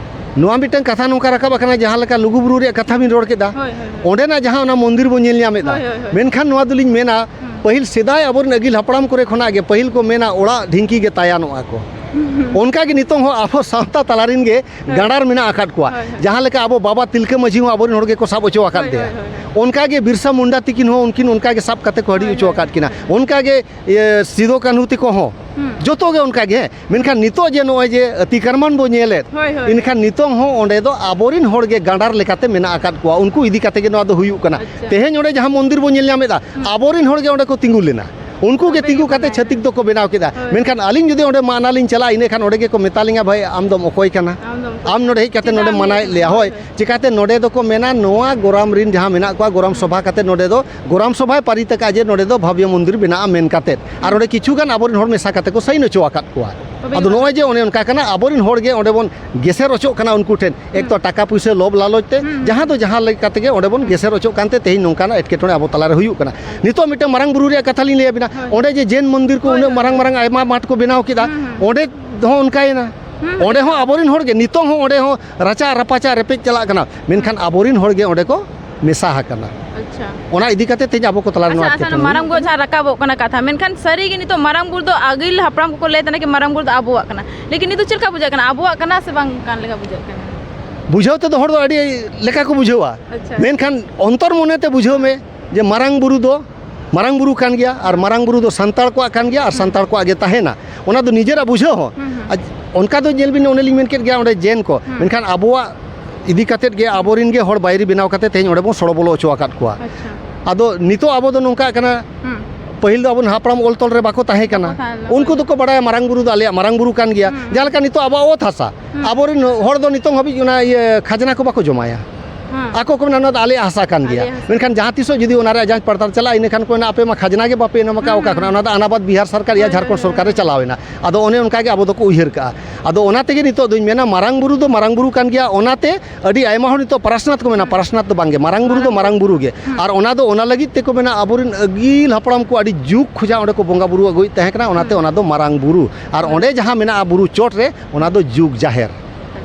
ᱱᱚᱣᱟ ᱢᱤᱫᱴᱟᱝ ᱠᱟᱛᱷᱟ ᱱᱚᱝᱠᱟ ᱨᱟᱠᱟᱵ ᱟᱠᱟᱱᱟ, ᱡᱟᱦᱟᱸ ᱞᱮᱠᱟ ᱞᱩᱜᱩ ᱵᱩᱨᱩ ᱨᱮᱭᱟᱜ ᱠᱟᱛᱷᱟ ᱵᱤᱱ ᱨᱚᱲ ᱠᱮᱫᱟ, ᱦᱳᱭ, ᱦᱳᱭ, ᱦᱳᱭ᱾ ᱚᱸᱰᱮᱱᱟᱜ ᱡᱟᱦᱟᱸ ᱚᱱᱟ ᱢᱚᱱᱫᱤᱨ ᱵᱚᱱ ᱧᱮᱞ ᱧᱟᱢᱮᱫᱟ, ᱦᱳᱭ, ᱦᱳᱭ, ᱦᱳᱭ᱾ ᱢᱮᱱᱠᱷᱟᱱ ᱱᱚᱣᱟ ᱫᱚᱞᱤᱧ ᱢᱮᱱᱟ, ᱦᱩᱸ᱾ ᱯᱟᱹᱦᱤᱞ ᱥᱮᱫᱟᱭ ᱟᱵᱚᱨᱮᱱ ᱟᱹᱜᱤᱞ ᱦᱟᱯᱲᱟᱢ ᱠᱚᱨᱮ ᱠᱷᱚᱱᱟᱜ ᱜᱮ ᱯᱟᱹᱦᱤᱞ ᱠᱚ ᱢᱮᱱᱟ, "ᱚᱲᱟᱜ ᱰᱷᱤᱝᱠᱤ ᱜᱮ ᱛᱟᱭᱟᱱᱚᱜᱼᱟ ᱠᱚ᱾" ᱚᱱᱠᱟ ᱜᱮ ᱱᱤᱛᱚᱝ ᱦᱚᱸ ᱟᱵᱚ ᱥᱟᱶᱛᱟ ᱛᱟᱞᱟ ᱨᱮᱱ ᱜᱮ ᱦᱳᱭ᱾ ᱜᱟᱸᱰᱟᱨ ᱢᱮᱱᱟᱜ ᱟᱠᱟᱫ ᱠᱚᱣᱟ᱾ ᱦᱳᱭ, ᱦᱳᱭ᱾ ᱡᱟᱦᱟᱸ ᱞᱮᱠᱟ ᱟᱵᱚ ᱵᱟᱵᱟ ᱛᱤᱞᱠᱟᱹ ᱢᱟᱹᱡᱷᱤ ᱦᱚᱸ ᱟᱵᱚᱨᱮᱱ ᱦᱚᱲ ᱜᱮᱠᱚ ᱥᱟᱵ ᱦᱚᱪᱚ ᱟᱠᱟᱫ ᱦᱳᱭ, ᱫᱮᱭᱟ᱾ ᱦᱳᱭ, ᱦᱳᱭ, ᱦᱳᱭ᱾ ᱚᱱᱠᱟ ᱜᱮ ᱵᱤᱨᱥᱟ ᱢᱩᱱᱰᱟ ᱛᱤᱠᱤᱱ ᱦᱚᱸ ᱩᱱᱠᱤᱱ ᱚᱱᱠᱟ ᱜᱮ ᱥᱟᱵ ᱠᱟᱛᱮ ᱠᱚ ᱦᱟᱹᱰᱤ ᱦᱳᱭ, ᱦᱚᱪᱚ ᱦᱳᱭ, ᱟᱠᱟᱫ ᱠᱤᱱᱟ᱾ ᱦᱳᱭ᱾ ᱚᱱᱠᱟ ᱜᱮ ᱤᱭᱟᱹ, ᱥᱤᱫᱚ ᱠᱟᱹᱱᱦᱩ ᱛᱮᱠᱚ ᱦᱚᱸ ᱦᱩᱸ᱾ ᱡᱚᱛᱚ ᱜᱮ ᱚᱱᱠᱟ ᱜᱮ᱾ ᱢᱮᱱᱠᱷᱟᱱ ᱱᱤᱛᱚᱜ ᱡᱮ ᱱᱚᱜᱼᱚᱭ ᱡᱮ ᱟᱹᱛᱤᱠᱟᱨᱢᱟᱱ ᱵᱚ ᱧᱮᱞᱮᱫ, ᱦᱳᱭ, ᱦᱳᱭ, ᱮᱱᱠᱷᱟᱱ ᱦᱳᱭ᱾ ᱱᱤᱛᱚᱝ ᱦᱚᱸ ᱚᱸᱰᱮ ᱫᱚ ᱟᱵᱚᱨᱮᱱ ᱦᱚᱲ ᱜᱮ ᱜᱟᱸᱰᱟᱨ ᱞᱮᱠᱟᱛᱮ ᱢᱮᱱᱟᱜ ᱟᱠᱟᱫ ᱠᱚᱣᱟ, ᱩᱱᱠᱩ ᱤᱫᱤ ᱠᱟᱛᱮ ᱜᱮ ᱱᱚᱣᱟ ᱫᱚ ᱦᱩᱭᱩᱜ ᱠᱟᱱᱟ᱾ ᱟᱪᱪᱷᱟ᱾ ᱛᱮᱦᱮᱧ ᱚᱸᱰᱮ ᱡᱟᱦᱟᱸ ᱢᱚᱱᱫᱤᱨ ᱵᱚ ᱧᱮᱞ ᱧᱟᱢᱮᱫᱟ, ᱦᱩᱸ᱾ ᱟᱵᱚᱨᱮᱱ ᱦᱚᱲ ᱜᱮ ᱚᱸᱰᱮ ᱠᱚ ᱛᱤᱸᱜᱩ ᱞᱮᱱᱟ᱾ ᱩᱱᱠᱩ ᱜᱮ ᱛᱚᱵᱮ ᱛᱤᱸᱜᱩ ᱜᱮ ᱠᱟᱛᱮ ᱢᱟᱱᱟᱣ ᱪᱷᱟᱹᱛᱤᱠ ᱫᱚᱠᱚ ᱵᱮᱱᱟᱣ ᱠᱮᱫᱟ᱾ ᱦᱳᱭ᱾ ᱢᱮᱱᱠᱷᱟᱱ ᱟᱹᱞᱤᱧ ᱡᱩᱫᱤ ᱚᱸᱰᱮ ᱢᱟᱱᱟ ᱞᱤᱧ ᱪᱟᱞᱟᱜᱼᱟ, ᱤᱱᱟᱹ ᱠᱷᱟᱱ ᱚᱸᱰᱮ ᱜᱮᱠᱚ ᱢᱮᱛᱟ ᱞᱤᱧᱟ, "ᱵᱷᱟᱹᱭ, ᱟᱢ ᱫᱚᱢ ᱚᱠᱚᱭ ᱠᱟᱱᱟ? ᱟᱢ ᱫᱚᱢ ᱚᱠᱚᱭ ᱟᱢ ᱠᱟᱱᱟ? ᱱᱚᱰᱮ ᱦᱮᱡ ᱠᱟᱛᱮ ᱪᱮᱫᱟᱜ ᱱᱚᱰᱮ ᱮᱢ ᱢᱟᱱᱟᱭᱮᱫ ᱦᱤᱡᱩᱜ ᱞᱮᱭᱟ?" ᱠᱟᱱᱟ? ᱦᱳᱭ᱾ ᱦᱳᱭ᱾ ᱪᱤᱠᱟᱹᱛᱮ ᱱᱚᱰᱮ ᱫᱚᱠᱚ ᱢᱮᱱᱟ, ᱱᱚᱣᱟ ᱜᱚᱨᱟᱢ ᱨᱤᱱ ᱡᱟᱦᱟᱸ ᱢᱮᱱᱟᱜ ᱠᱚᱣᱟ, ᱜᱚᱨᱟᱢ ᱥᱚᱵᱷᱟ ᱠᱟᱛᱮ ᱱᱚᱰᱮ ᱫᱚ, ᱜᱚᱨᱟᱢ ᱥᱚᱵᱷᱟᱭ ᱯᱟᱹᱨᱤᱛ ᱟᱠᱟᱫᱼᱟ ᱡᱮ ᱱᱚᱰᱮ ᱫᱚ ᱵᱷᱟᱵᱽᱭᱚ ᱢᱚᱱᱫᱤᱨ ᱵᱮᱱᱟᱜᱼᱟ ᱢᱮᱱ ᱠᱟᱛᱮ᱾ ᱟᱨ ᱚᱸᱰᱮ ᱠᱤᱪᱷᱩ ᱜᱟᱱ ᱟᱵᱚᱨᱮᱱ ᱦᱚᱲ ᱢᱮᱥᱟ ᱠᱟᱛᱮ ᱠᱚ ᱥᱟᱭᱤᱱ ᱦᱚᱪᱚ ᱟᱠᱟᱫ ᱠᱚᱣᱟ᱾ ᱛᱚᱵᱮ ᱟᱫᱚ ᱱᱚᱜᱼᱚᱭ ᱡᱮ ᱚᱱᱮ ᱚᱱᱠᱟ ᱠᱟᱱᱟ, ᱟᱵᱚᱨᱮᱱ ᱦᱚᱲ ᱜᱮ ᱚᱸᱰᱮ ᱵᱚᱱ ᱜᱮᱥᱮᱨ ᱚᱪᱚᱜ ᱠᱟᱱᱟ ᱩᱱᱠᱩ ᱴᱷᱮᱱ᱾ ᱮᱠ ᱛᱚ ᱦᱩᱸ᱾ ᱴᱟᱠᱟ ᱯᱩᱭᱥᱟᱹ ᱞᱚᱵᱷ ᱞᱟᱞᱚᱪ ᱛᱮ, ᱦᱩᱸ, ᱦᱩᱸ᱾ ᱡᱟᱦᱟᱸ ᱫᱚ ᱡᱟᱦᱟᱸ ᱞᱮᱠᱟ ᱛᱮᱜᱮ ᱚᱸᱰᱮ ᱵᱚᱱ ᱜᱮᱥᱮᱨ ᱚᱪᱚᱜ ᱠᱟᱱᱛᱮ ᱛᱮᱦᱮᱧ ᱱᱚᱝᱠᱟᱱᱟᱜ ᱮᱴᱠᱮᱴᱚᱬᱮ ᱟᱵᱚ ᱛᱟᱞᱟᱨᱮ ᱦᱩᱭᱩᱜ ᱠᱟᱱᱟ᱾ ᱱᱤᱛᱚᱜ ᱢᱤᱫᱴᱟᱝ ᱢᱟᱨᱟᱝ ᱵᱩᱨᱩ ᱨᱮᱭᱟᱜ ᱠᱟᱛᱷᱟ ᱞᱤᱧ ᱞᱟᱹᱭ ᱟᱵᱤᱱᱟ, ᱦᱳᱭ᱾ ᱚᱸᱰᱮ ᱡᱮ ᱡᱮᱱ ᱢᱚᱱᱫᱤᱨ ᱠᱚ ᱦᱳᱭ, ᱩᱱᱟᱹᱜ ᱦᱳᱭ, ᱢᱟᱨᱟᱝ ᱦᱳᱭ᱾ ᱢᱟᱨᱟᱝ ᱟᱭᱢᱟ ᱢᱟᱴᱷ ᱠᱚ ᱵᱮᱱᱟᱣ ᱠᱮᱫᱟ, ᱦᱩᱸ, ᱦᱩᱸ᱾ ᱚᱸᱰᱮ ᱦᱚᱸ ᱚᱱᱠᱟᱭᱮᱱᱟ᱾ ᱦᱩᱸ, ᱦᱩᱸ᱾ ᱚᱸᱰᱮ ᱦᱚᱸ ᱟᱵᱚᱨᱮᱱ ᱦᱚᱲ ᱜᱮ ᱱᱤᱛᱚᱝ ᱦᱚᱸ ᱚᱸᱰᱮ ᱦᱚᱸ ᱨᱟᱪᱟ ᱨᱟᱯᱟᱪᱟᱜ ᱨᱮᱯᱮᱡ ᱪᱟᱞᱟᱜ ᱠᱟᱱᱟ, ᱢᱮᱱᱠᱷᱟᱱ ᱦᱩᱸ᱾ ᱟᱵᱚᱨᱮᱱ ᱦᱚᱲ ᱜᱮ ᱚᱸᱰᱮ ᱠᱚ ᱢᱮᱥᱟ ᱟᱠᱟᱱᱟ᱾ ᱟᱪᱪᱷᱟ᱾ ᱚᱱᱟ ᱤᱫᱤ ᱠᱟᱛᱮ ᱛᱮᱦᱮᱧ ᱟᱵᱚ ᱠᱚ ᱛᱟᱞᱟᱨᱮ ᱟᱪᱪᱷᱟ, ᱱᱚᱣᱟ ᱟᱪᱪᱷᱟ, ᱮᱴᱠᱮᱴᱚᱬᱮ ᱢᱟᱨᱟᱝ ᱦᱩᱭᱩᱜ ᱵᱩᱨᱩ ᱠᱟᱱᱟ᱾ ᱡᱟᱦᱟᱸ ᱨᱟᱠᱟᱵᱚᱜ ᱠᱟᱱᱟ ᱠᱟᱛᱷᱟ, ᱢᱮᱱᱠᱷᱟᱱ ᱥᱟᱹᱨᱤ ᱜᱮ ᱱᱤᱛᱚᱜ ᱢᱟᱨᱟᱝ ᱵᱩᱨᱩ ᱫᱚ ᱟᱹᱜᱤᱞ ᱦᱟᱯᱲᱟᱢ ᱠᱚᱠᱚ ᱞᱟᱹᱭ ᱛᱟᱦᱮᱱᱟ ᱠᱤ ᱢᱟᱨᱟᱝ ᱵᱩᱨᱩ ᱫᱚ ᱟᱵᱚᱣᱟᱜ ᱠᱟᱱᱟ, ᱞᱮᱠᱤᱱ ᱱᱤᱛᱚᱜ ᱪᱮᱫ ᱞᱮᱠᱟ ᱵᱩᱡᱷᱟᱹᱜ ᱠᱟᱱᱟ? ᱟᱵᱚᱣᱟᱜ ᱠᱟᱱᱟ ᱥᱮ ᱵᱟᱝ ᱠᱟᱱ ᱞᱮᱠᱟ ᱵᱩᱡᱷᱟᱹᱜ ᱠᱟᱱᱟ? ᱵᱩᱡᱷᱟᱹᱣ ᱛᱮᱫᱚ ᱦᱚᱲ ᱫᱚ ᱟᱹᱰᱤ ᱞᱮᱠᱟ ᱠᱚ ᱵᱩᱡᱷᱟᱹᱣᱟ, ᱟᱪᱪᱷᱟ᱾ ᱢᱮᱱᱠᱷᱟᱱ ᱚᱱᱛᱚᱨ ᱢᱚᱱᱮᱛᱮ ᱵᱩᱡᱷᱟᱹᱣ ᱢᱮ ᱡᱮ ᱢᱟᱨᱟᱝ ᱵᱩᱨᱩ ᱫᱚ ᱢᱟᱨᱟᱝ ᱵᱩᱨᱩ ᱠᱟᱱ ᱜᱮᱭᱟ ᱟᱨ ᱢᱟᱨᱟᱝ ᱵᱩᱨᱩ ᱫᱚ ᱥᱟᱱᱛᱟᱲ ᱠᱚᱣᱟᱜ ᱠᱟᱱ ᱜᱮᱭᱟ ᱟᱨ ᱦᱩᱸ᱾ ᱥᱟᱱᱛᱟᱲ ᱠᱚᱣᱟᱜ ᱜᱮ ᱛᱟᱦᱮᱱᱟ᱾ ᱚᱱᱟ ᱫᱚ ᱱᱤᱡᱮᱨᱟᱜ ᱵᱩᱡᱷᱟᱹᱣ ᱦᱚᱸ᱾ ᱦᱩᱸ, ᱦᱩᱸ᱾ ᱟᱨ ᱚᱱᱠᱟ ᱫᱚ ᱧᱮᱞ ᱵᱤᱱ, ᱚᱱᱮ ᱞᱤᱧ ᱢᱮᱱ ᱠᱮᱫ ᱜᱮᱭᱟ, ᱚᱸᱰᱮ ᱡᱮᱱ ᱠᱚ, ᱦᱩᱸ᱾ ᱢᱮᱱᱠᱷᱟᱱ ᱟᱵᱚᱣᱟᱜ ᱤᱫᱤ ᱠᱟᱛᱮᱫ ᱜᱮ ᱟᱵᱚᱨᱮᱱ ᱜᱮ ᱦᱚᱲ ᱵᱟᱭᱨᱤ ᱵᱮᱱᱟᱣ ᱠᱟᱛᱮ ᱛᱮᱦᱮᱧ ᱚᱸᱰᱮ ᱵᱚᱱ ᱥᱚᱲᱚ ᱵᱚᱞᱚ ᱦᱚᱪᱚ ᱟᱠᱟᱫ ᱠᱚᱣᱟ᱾ ᱟᱪᱪᱷᱟ᱾ ᱟᱫᱚ ᱱᱤᱛᱚᱜ ᱟᱵᱚ ᱫᱚ ᱱᱚᱝᱠᱟᱜ ᱠᱟᱱᱟ, ᱦᱩᱸ᱾ ᱯᱟᱹᱦᱤᱞ ᱫᱚ ᱟᱵᱚᱨᱮᱱ ᱦᱟᱯᱲᱟᱢ ᱚᱞ ᱛᱚᱞ ᱨᱮ ᱵᱟᱠᱚ ᱛᱟᱦᱮᱸ ᱠᱟᱱᱟ᱾ ᱵᱟᱠᱚ ᱛᱟᱦᱮᱸ ᱞᱮᱱᱟ, ᱩᱱᱠᱩ ᱦᱳᱭ᱾ ᱫᱚᱠᱚ ᱵᱟᱲᱟᱭᱟ ᱢᱟᱨᱟᱝ ᱵᱩᱨᱩ ᱫᱚ ᱟᱞᱮᱭᱟᱜ ᱢᱟᱨᱟᱝ ᱵᱩᱨᱩ ᱠᱟᱱ ᱜᱮᱭᱟ᱾ ᱦᱩᱸ᱾ ᱡᱟᱦᱟᱸ ᱞᱮᱠᱟ ᱱᱤᱛᱚᱜ ᱟᱵᱚᱣᱟᱜ ᱚᱛ ᱦᱟᱥᱟ, ᱦᱩᱸ᱾ ᱟᱵᱚᱨᱮᱱ ᱦᱚᱲ ᱫᱚ ᱱᱤᱛᱚᱝ ᱦᱟᱹᱵᱤᱡ ᱚᱱᱟ ᱤᱭᱟᱹ ᱠᱷᱟᱡᱽᱱᱟ ᱠᱚ ᱵᱟᱠᱚ ᱡᱚᱢᱟᱭᱟ᱾ ᱦᱩᱸ᱾ ᱟᱠᱚ ᱠᱚ ᱢᱮᱱᱟ, "ᱚᱱᱟ ᱫᱚ ᱟᱞᱮᱭᱟᱜ ᱦᱟᱥᱟ ᱠᱟᱱ ᱜᱮᱭᱟ᱾" ᱟᱞᱮᱭᱟᱜ ᱦᱟᱥᱟ᱾ ᱢᱮᱱᱠᱷᱟᱱ ᱡᱟᱦᱟᱸ ᱛᱤᱥᱚᱜ ᱡᱩᱫᱤ ᱚᱱᱟ ᱨᱮᱭᱟᱜ ᱡᱟᱸᱪ ᱯᱟᱲᱛᱟᱞ ᱪᱟᱞᱟᱜᱼᱟ, ᱤᱱᱟᱹ ᱠᱷᱟᱱ ᱠᱚ ᱢᱮᱱᱟ, "ᱟᱯᱮ ᱢᱟ ᱠᱷᱟᱡᱽᱱᱟ ᱜᱮ ᱵᱟᱯᱮ ᱮᱢ ᱟᱠᱟᱫ, ᱦᱩᱸ, ᱚᱠᱟ ᱦᱩᱸ᱾ ᱠᱷᱚᱱᱟᱜ?" ᱚᱱᱟ ᱫᱚ ᱟᱱᱟᱵᱟᱫᱽ ᱵᱤᱦᱟᱨ ᱥᱚᱨᱠᱟᱨ ᱭᱟ ᱦᱳᱭ, ᱦᱳᱭ, ᱡᱷᱟᱲᱠᱷᱚᱸᱰ ᱦᱳᱭ, ᱥᱚᱨᱠᱟᱨ ᱨᱮ ᱦᱳᱭ᱾ ᱪᱟᱞᱟᱣ ᱮᱱᱟ᱾ ᱟᱫᱚ ᱚᱱᱮ ᱚᱱᱠᱟ ᱜᱮ ᱟᱵᱚ ᱫᱚᱠᱚ ᱩᱭᱦᱟᱹᱨ ᱠᱟᱜᱼᱟ᱾ ᱟᱫᱚ ᱚᱱᱟ ᱛᱮᱜᱮ ᱱᱤᱛᱚᱜ ᱫᱚᱧ ᱢᱮᱱᱟ, ᱢᱟᱨᱟᱝ ᱵᱩᱨᱩ ᱫᱚ ᱢᱟᱨᱟᱝ ᱵᱩᱨᱩ ᱠᱟᱱ ᱜᱮᱭᱟ, ᱚᱱᱟᱛᱮ ᱟᱹᱰᱤ ᱟᱭᱢᱟ ᱦᱚᱲ ᱱᱤᱛᱚᱜ ᱯᱟᱨᱟᱥᱱᱟᱛᱷ ᱠᱚ ᱢᱮᱱᱟ, ᱦᱩᱸ᱾ ᱯᱟᱨᱟᱥᱱᱟᱛᱷ ᱫᱚ ᱵᱟᱝ ᱜᱮ, ᱢᱟᱨᱟᱝ ᱵᱩᱨᱩ ᱫᱚ ᱢᱟᱨᱟᱝ ᱢᱟᱨᱟᱝ ᱵᱩᱨᱩ᱾ ᱵᱩᱨᱩ ᱜᱮ᱾ ᱦᱩᱸ᱾ ᱟᱨ ᱚᱱᱟ ᱫᱚ ᱚᱱᱟ ᱞᱟᱹᱜᱤᱫ ᱛᱮᱠᱚ ᱢᱮᱱᱟ, ᱟᱵᱚᱨᱮᱱ ᱟᱹᱜᱤᱞ ᱦᱟᱯᱲᱟᱢ ᱠᱚ ᱟᱹᱰᱤ ᱡᱩᱜᱽ ᱠᱷᱚᱡᱟᱜ ᱚᱸᱰᱮ ᱠᱚ ᱵᱚᱸᱜᱟ ᱵᱩᱨᱩ ᱟᱹᱜᱩᱭᱮᱫ ᱛᱟᱦᱮᱸ ᱠᱟᱱᱟ, ᱚᱱᱟᱛᱮ ᱦᱩᱸ᱾ ᱚᱱᱟ ᱫᱚ ᱢᱟᱨᱟᱝ ᱵᱩᱨᱩ᱾ ᱟᱨ ᱦᱩᱸ᱾ ᱚᱸᱰᱮ ᱡᱟᱦᱟᱸ ᱢᱮᱱᱟᱜᱼᱟ ᱵᱩᱨᱩ ᱪᱚᱴ ᱨᱮ, ᱚᱱᱟ ᱫᱚ ᱡᱩᱜᱽ ᱡᱟᱦᱮᱨ᱾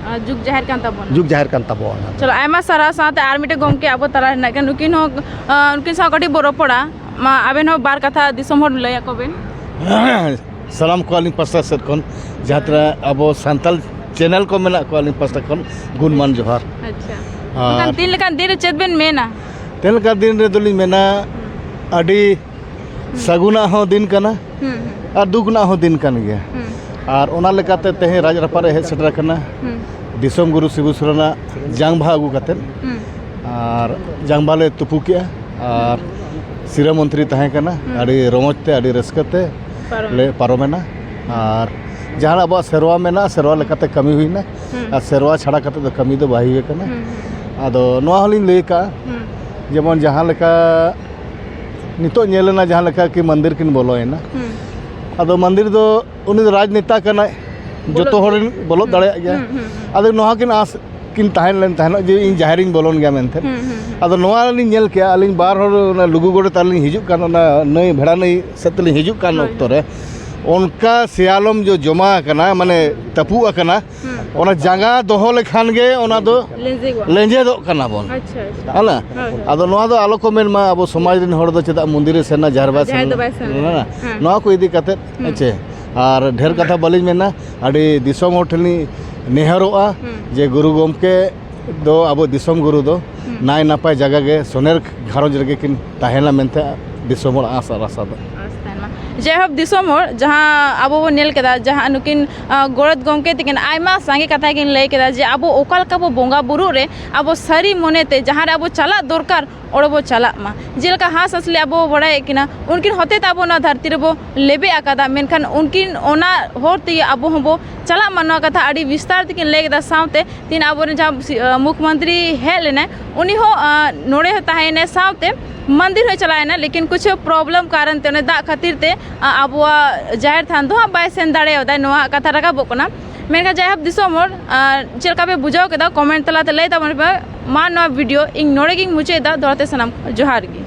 ᱟᱨ ᱡᱩᱜᱽ ᱡᱟᱦᱮᱨ ᱠᱟᱱ ᱛᱟᱵᱚᱱᱟ᱾ ᱡᱩᱜᱽ ᱡᱟᱦᱮᱨ ᱠᱟᱱ ᱛᱟᱵᱚᱱᱟ᱾ ᱪᱚᱞᱚ, ᱟᱭᱢᱟ ᱥᱟᱨᱦᱟᱣ᱾ ᱥᱟᱶᱛᱮ ᱟᱨ ᱢᱤᱫᱴᱮᱡ ᱜᱚᱢᱠᱮ ᱟᱵᱚ ᱛᱟᱞᱟ ᱨᱮ ᱦᱮᱱᱟᱜ ᱠᱤᱱᱟ, ᱱᱩᱠᱤᱱ ᱦᱚᱸ, ᱟᱸ, ᱩᱱᱠᱤᱱ ᱥᱟᱶ ᱠᱟᱹᱴᱤᱡ ᱵᱚ ᱨᱚᱯᱚᱲᱟ᱾ ᱢᱟ, ᱟᱵᱮᱱ ᱦᱚᱸ ᱵᱟᱨ ᱠᱟᱛᱷᱟ ᱫᱤᱥᱚᱢ ᱦᱚᱲ ᱞᱟᱹᱭ ᱟᱠᱚ ᱵᱮᱱ᱾ ᱥᱟᱱᱟᱢ ᱠᱚ ᱟᱹᱞᱤᱧ ᱯᱟᱥᱴᱟ ᱥᱮᱫ ᱠᱷᱚᱱ, ᱡᱟᱦᱟᱸ ᱛᱤᱱᱟᱹᱜ ᱟᱵᱚ ᱥᱟᱱᱛᱟᱞ ᱪᱮᱱᱮᱞ ᱠᱚ ᱢᱮᱱᱟᱜ ᱠᱚᱣᱟ, ᱟᱹᱞᱤᱧ ᱯᱟᱥᱴᱟ ᱠᱷᱚᱱ ᱜᱩᱱᱢᱟᱱ ᱡᱚᱦᱟᱨ᱾ ᱟᱪᱪᱷᱟ᱾ ᱟᱨ ᱢᱮᱱᱠᱷᱟᱱ ᱛᱤᱱ ᱞᱮᱠᱟᱱ ᱫᱤᱱ ᱨᱮ ᱪᱮᱫ ᱵᱮᱱ ᱢᱮᱱᱟ? ᱛᱮᱦᱮᱧ ᱞᱮᱠᱟᱱ ᱫᱤᱱ ᱨᱮᱫᱚᱞᱤᱧ ᱢᱮᱱᱟ, ᱦᱩᱸ᱾ ᱟᱹᱰᱤ ᱦᱩᱸ᱾ ᱥᱟᱹᱜᱩᱱᱟᱜ ᱦᱚᱸ ᱫᱤᱱ ᱠᱟᱱᱟ ᱦᱩᱸ, ᱦᱩᱸ᱾ ᱟᱨ ᱫᱩᱠ ᱨᱮᱱᱟᱜ ᱦᱚᱸ ᱫᱤᱱ ᱠᱟᱱ ᱜᱮᱭᱟ᱾ ᱦᱩᱸ᱾ ᱟᱨ ᱚᱱᱟ ᱞᱮᱠᱟᱛᱮ ᱛᱮᱦᱮᱧ ᱨᱟᱡᱽ ᱨᱟᱯᱟᱜ ᱨᱮ ᱦᱮᱡ ᱥᱮᱴᱮᱨ ᱟᱠᱟᱱᱟ ᱦᱩᱸ᱾ ᱫᱤᱥᱚᱢ ᱜᱩᱨᱩ ᱥᱤᱵᱩ ᱥᱚᱨᱮᱱᱟᱜ ᱡᱟᱝ ᱵᱟᱦᱟ ᱟᱹᱜᱩ ᱠᱟᱛᱮᱫ᱾ ᱦᱩᱸ᱾ ᱟᱨ ᱡᱟᱝ ᱵᱟᱦᱟ ᱞᱮ ᱛᱩᱯᱩ ᱠᱮᱜᱼᱟ᱾ ᱟᱨ ᱥᱤᱨᱟᱹ ᱢᱚᱱᱛᱨᱤ ᱛᱟᱦᱮᱸ ᱠᱟᱱᱟ᱾ ᱦᱩᱸ᱾ ᱟᱹᱰᱤ ᱨᱚᱢᱚᱡᱽ ᱛᱮ, ᱟᱹᱰᱤ ᱨᱟᱹᱥᱠᱟᱹ ᱛᱮ ᱯᱟᱨᱚᱢ᱾ ᱞᱮ ᱯᱟᱨᱚᱢᱮᱱᱟ᱾ ᱟᱨ ᱡᱟᱦᱟᱸ ᱟᱵᱚᱣᱟᱜ ᱥᱮᱨᱣᱟ ᱢᱮᱱᱟᱜᱼᱟ, ᱥᱮᱨᱣᱟ ᱞᱮᱠᱟᱛᱮ ᱠᱟᱹᱢᱤ ᱦᱩᱭᱱᱟ᱾ ᱦᱩᱸ᱾ ᱟᱨ ᱥᱮᱨᱣᱟ ᱪᱷᱟᱲᱟ ᱠᱟᱛᱮ ᱫᱚ ᱠᱟᱹᱢᱤ ᱫᱚ ᱵᱟᱭ ᱦᱩᱭ ᱟᱠᱟᱱᱟ᱾ ᱦᱩᱸ, ᱦᱩᱸ᱾ ᱟᱫᱚ ᱱᱚᱣᱟ ᱦᱚᱸᱞᱤᱧ ᱞᱟᱹᱭ ᱠᱟᱜᱼᱟ, ᱦᱩᱸ᱾ ᱡᱮᱢᱚᱱ ᱡᱟᱦᱟᱸ ᱞᱮᱠᱟ ᱱᱤᱛᱚᱜ ᱧᱮᱞ ᱮᱱᱟ, ᱡᱟᱦᱟᱸ ᱞᱮᱠᱟ ᱠᱤ ᱢᱚᱱᱫᱤᱨ ᱠᱤᱱ ᱵᱚᱞᱚᱭᱮᱱᱟ, ᱦᱩᱸ᱾ ᱟᱫᱚ ᱢᱚᱱᱫᱤᱨ ᱫᱚ ᱩᱱᱤ ᱫᱚ ᱨᱟᱡᱽᱱᱮᱛᱟ ᱠᱟᱱᱟᱭ, ᱵᱚᱞᱚᱜ ᱡᱚᱛᱚ ᱦᱚᱲ ᱨᱮᱱ ᱵᱚᱞᱚᱜ ᱦᱩᱸ, ᱫᱟᱲᱮᱭᱟᱜ ᱜᱮᱭᱟ᱾ ᱦᱩᱸ, ᱦᱩᱸ, ᱦᱩᱸ᱾ ᱟᱫᱚ ᱱᱚᱣᱟ ᱠᱤᱱ ᱟᱸᱥ ᱠᱤᱱ ᱛᱟᱦᱮᱸ ᱞᱮᱱ ᱛᱟᱦᱮᱱᱚᱜ ᱡᱮ ᱤᱧ ᱡᱟᱦᱮᱨᱤᱧ ᱵᱚᱞᱚᱱ ᱜᱮᱭᱟ ᱢᱮᱱᱛᱮ᱾ ᱦᱩᱸ, ᱦᱩᱸ, ᱦᱩᱸ᱾ ᱟᱫᱚ ᱱᱚᱣᱟ ᱞᱤᱧ ᱧᱮᱞ ᱠᱮᱜᱼᱟ, ᱟᱹᱞᱤᱧ ᱵᱟᱨ ᱦᱚᱲ ᱚᱱᱟ ᱞᱩᱜᱩ ᱜᱚᱰᱮᱛ ᱟᱞᱤᱧ ᱦᱤᱡᱩᱜ ᱠᱟᱱ, ᱚᱱᱟ ᱱᱟᱹᱭ, ᱵᱷᱮᱲᱟ ᱱᱟᱹᱭ ᱥᱮᱫ ᱛᱮᱞᱤᱧ ᱦᱤᱡᱩᱜ ᱠᱟᱱ ᱦᱳᱭ, ᱚᱠᱛᱚ ᱦᱳᱭ᱾ ᱨᱮ ᱚᱱᱠᱟ ᱥᱮᱭᱟᱞᱚᱢ ᱡᱚ ᱡᱚᱢᱟ ᱟᱠᱟᱱᱟ, ᱢᱟᱱᱮ ᱛᱟᱹᱯᱩᱜ ᱟᱠᱟᱱᱟ᱾ ᱦᱩᱸ᱾ ᱚᱱᱟ ᱡᱟᱸᱜᱟ ᱫᱚᱦᱚ ᱞᱮᱠᱷᱟᱱ ᱜᱮ ᱚᱱᱟ ᱫᱚ ᱞᱮᱸᱡᱮᱫᱚᱜᱼᱟ᱾ ᱞᱮᱸᱡᱮᱫᱚᱜ ᱠᱟᱱᱟ ᱵᱚᱱ᱾ ᱟᱪᱪᱷᱟ, ᱟᱪᱪᱷᱟ᱾ ᱦᱮᱸ᱾ ᱦᱳᱭ, ᱦᱳᱭ᱾ ᱟᱫᱚ ᱱᱚᱣᱟ ᱫᱚ ᱟᱞᱚ ᱠᱚ ᱢᱮᱱ ᱢᱟ, ᱟᱵᱚ ᱥᱚᱢᱟᱡᱽ ᱨᱮᱱ ᱦᱚᱲ ᱫᱚ ᱪᱮᱫᱟᱜ ᱢᱚᱱᱫᱤᱨ ᱨᱮ ᱥᱮᱱᱟ, ᱡᱟᱦᱮᱨ ᱵᱟᱭ ᱡᱟᱦᱮᱨ ᱥᱮᱱ ᱫᱚ ᱞᱮᱱᱟ? ᱵᱟᱭ ᱥᱮᱱ ᱞᱮᱱᱟ᱾ ᱦᱮᱸ᱾ ᱱᱚᱣᱟ ᱠᱚ ᱤᱫᱤ ᱠᱟᱛᱮᱫ, ᱦᱩᱸ᱾ ᱦᱮᱸ ᱪᱮ? ᱟᱨ ᱰᱷᱮᱨ ᱠᱟᱛᱷᱟ ᱵᱟᱹᱞᱤᱧ ᱢᱮᱱᱟ, ᱟᱹᱰᱤ ᱫᱤᱥᱚᱢ ᱦᱚᱲ ᱴᱷᱮᱱ ᱞᱤᱧ ᱱᱮᱦᱚᱨᱚᱜᱼᱟ ᱦᱩᱸ᱾ ᱡᱮ ᱜᱩᱨᱩ ᱜᱚᱢᱠᱮ ᱫᱚ ᱟᱵᱚ ᱫᱤᱥᱚᱢ ᱜᱩᱨᱩ ᱫᱚ ᱦᱩᱸ᱾ ᱱᱟᱭ ᱱᱟᱯᱟᱭ ᱡᱟᱭᱜᱟ ᱜᱮ ᱥᱚᱱᱮᱨ ᱜᱷᱟᱨᱚᱸᱡᱽ ᱨᱮᱜᱮ ᱠᱤᱱ ᱛᱟᱦᱮᱱᱟ ᱢᱮᱱᱛᱮ ᱫᱤᱥᱚᱢ ᱦᱚᱲ ᱟᱸᱥ ᱟᱨ ᱟᱥᱟ ᱫᱚ᱾ ᱟᱸᱥ ᱛᱟᱦᱮᱱ ᱢᱟ᱾ ᱡᱟᱭᱦᱳᱠ, ᱫᱤᱥᱚᱢ ᱦᱚᱲ, ᱡᱟᱦᱟᱸ ᱟᱵᱚ ᱵᱚᱱ ᱧᱮᱞ ᱠᱮᱫᱟ, ᱡᱟᱦᱟᱸ ᱱᱩᱠᱤᱱ, ᱟ, ᱜᱚᱰᱮᱛ ᱜᱚᱢᱠᱮ ᱛᱟᱹᱠᱤᱱ ᱟᱭᱢᱟ ᱥᱟᱸᱜᱮ ᱠᱟᱛᱷᱟ ᱠᱤᱱ ᱞᱟᱹᱭ ᱠᱮᱫᱟ ᱡᱮ ᱟᱵᱚ ᱚᱠᱟ ᱞᱮᱠᱟ ᱵᱚ ᱵᱚᱸᱜᱟ ᱵᱩᱨᱩᱜ ᱨᱮ ᱟᱵᱚ ᱥᱟᱹᱨᱤ ᱢᱚᱱᱮᱛᱮ ᱡᱟᱦᱟᱸ ᱨᱮ ᱟᱵᱚ ᱪᱟᱞᱟᱜ ᱫᱚᱨᱠᱟᱨ, ᱚᱸᱰᱮ ᱵᱚ ᱪᱟᱞᱟᱜ ᱢᱟ᱾ ᱡᱮᱞᱮᱠᱟ ᱦᱟᱸᱥ ᱦᱟᱸᱥᱞᱤ ᱟᱵᱚ ᱵᱚ ᱵᱟᱲᱟᱭᱮᱫ ᱠᱤᱱᱟ, ᱩᱱᱠᱤᱱ ᱦᱚᱛᱮ ᱛᱮ ᱟᱵᱚ ᱱᱚᱣᱟ ᱫᱷᱟᱹᱨᱛᱤ ᱨᱮᱵᱚ ᱞᱮᱵᱮᱫ ᱟᱠᱟᱫᱟ, ᱢᱮᱱᱠᱷᱟᱱ ᱩᱱᱠᱤᱱ ᱚᱱᱟ ᱦᱚᱨ ᱛᱮᱜᱮ ᱟᱵᱚ ᱦᱚᱸᱵᱚ ᱪᱟᱞᱟᱜ ᱢᱟ, ᱱᱚᱣᱟ ᱠᱟᱛᱷᱟ ᱟᱹᱰᱤ ᱵᱤᱥᱛᱟᱨ ᱛᱮᱠᱤᱱ ᱞᱟᱹᱭ ᱠᱮᱫᱟ᱾ ᱥᱟᱶᱛᱮ ᱛᱤᱦᱤᱧ ᱟᱵᱚᱨᱮᱱ ᱡᱟᱦᱟᱸ ᱥᱤ-, ᱟ, ᱢᱩᱠᱷᱢᱚᱱᱛᱨᱤ ᱦᱮᱡ ᱞᱮᱱᱟᱭ, ᱩᱱᱤ ᱦᱚᱸ, ᱟ, ᱱᱚᱰᱮ ᱦᱚᱸ ᱛᱟᱦᱮᱸᱭᱮᱱᱟᱭ, ᱥᱟᱶᱛᱮ ᱢᱚᱱᱫᱤᱨ ᱦᱚᱸᱭ ᱪᱟᱞᱟᱣᱮᱱᱟ, ᱞᱮᱠᱤᱱ ᱠᱩᱪᱷ problem ᱠᱟᱨᱚᱱ ᱛᱮ, ᱚᱱᱮ ᱫᱟᱜ ᱠᱷᱟᱹᱛᱤᱨ ᱛᱮ, ᱟ, ᱟᱵᱚᱣᱟᱜ ᱡᱟᱦᱮᱨ ᱛᱷᱟᱱ ᱫᱚ ᱦᱟᱸᱜ ᱵᱟᱭ ᱥᱮᱱ ᱫᱟᱲᱮᱭᱟᱫᱟ, ᱱᱚᱣᱟ ᱠᱟᱛᱷᱟ ᱨᱟᱠᱟᱵᱚᱜ ᱠᱟᱱᱟ᱾ ᱢᱮᱱᱠᱷᱟᱱ ᱡᱟᱭᱦᱳᱠ ᱫᱤᱥᱚᱢ ᱦᱚᱲ, ᱟ, ᱪᱮᱫ ᱞᱮᱠᱟ ᱯᱮ ᱵᱩᱡᱷᱟᱹᱣ ᱠᱮᱫᱟ, comment ᱛᱟᱞᱟᱛᱮ ᱞᱟᱹᱭ ᱛᱟᱵᱚᱱ ᱯᱮ᱾ ᱢᱟ ᱱᱚᱣᱟ video ᱤᱧ ᱱᱚᱰᱮ ᱜᱤᱧ ᱢᱩᱪᱟᱹᱫ ᱮᱫᱟ᱾ ᱫᱚᱦᱲᱟ ᱛᱮ ᱥᱟᱱᱟᱢ ᱠᱚ ᱡᱚᱦᱟᱨ ᱜᱮ᱾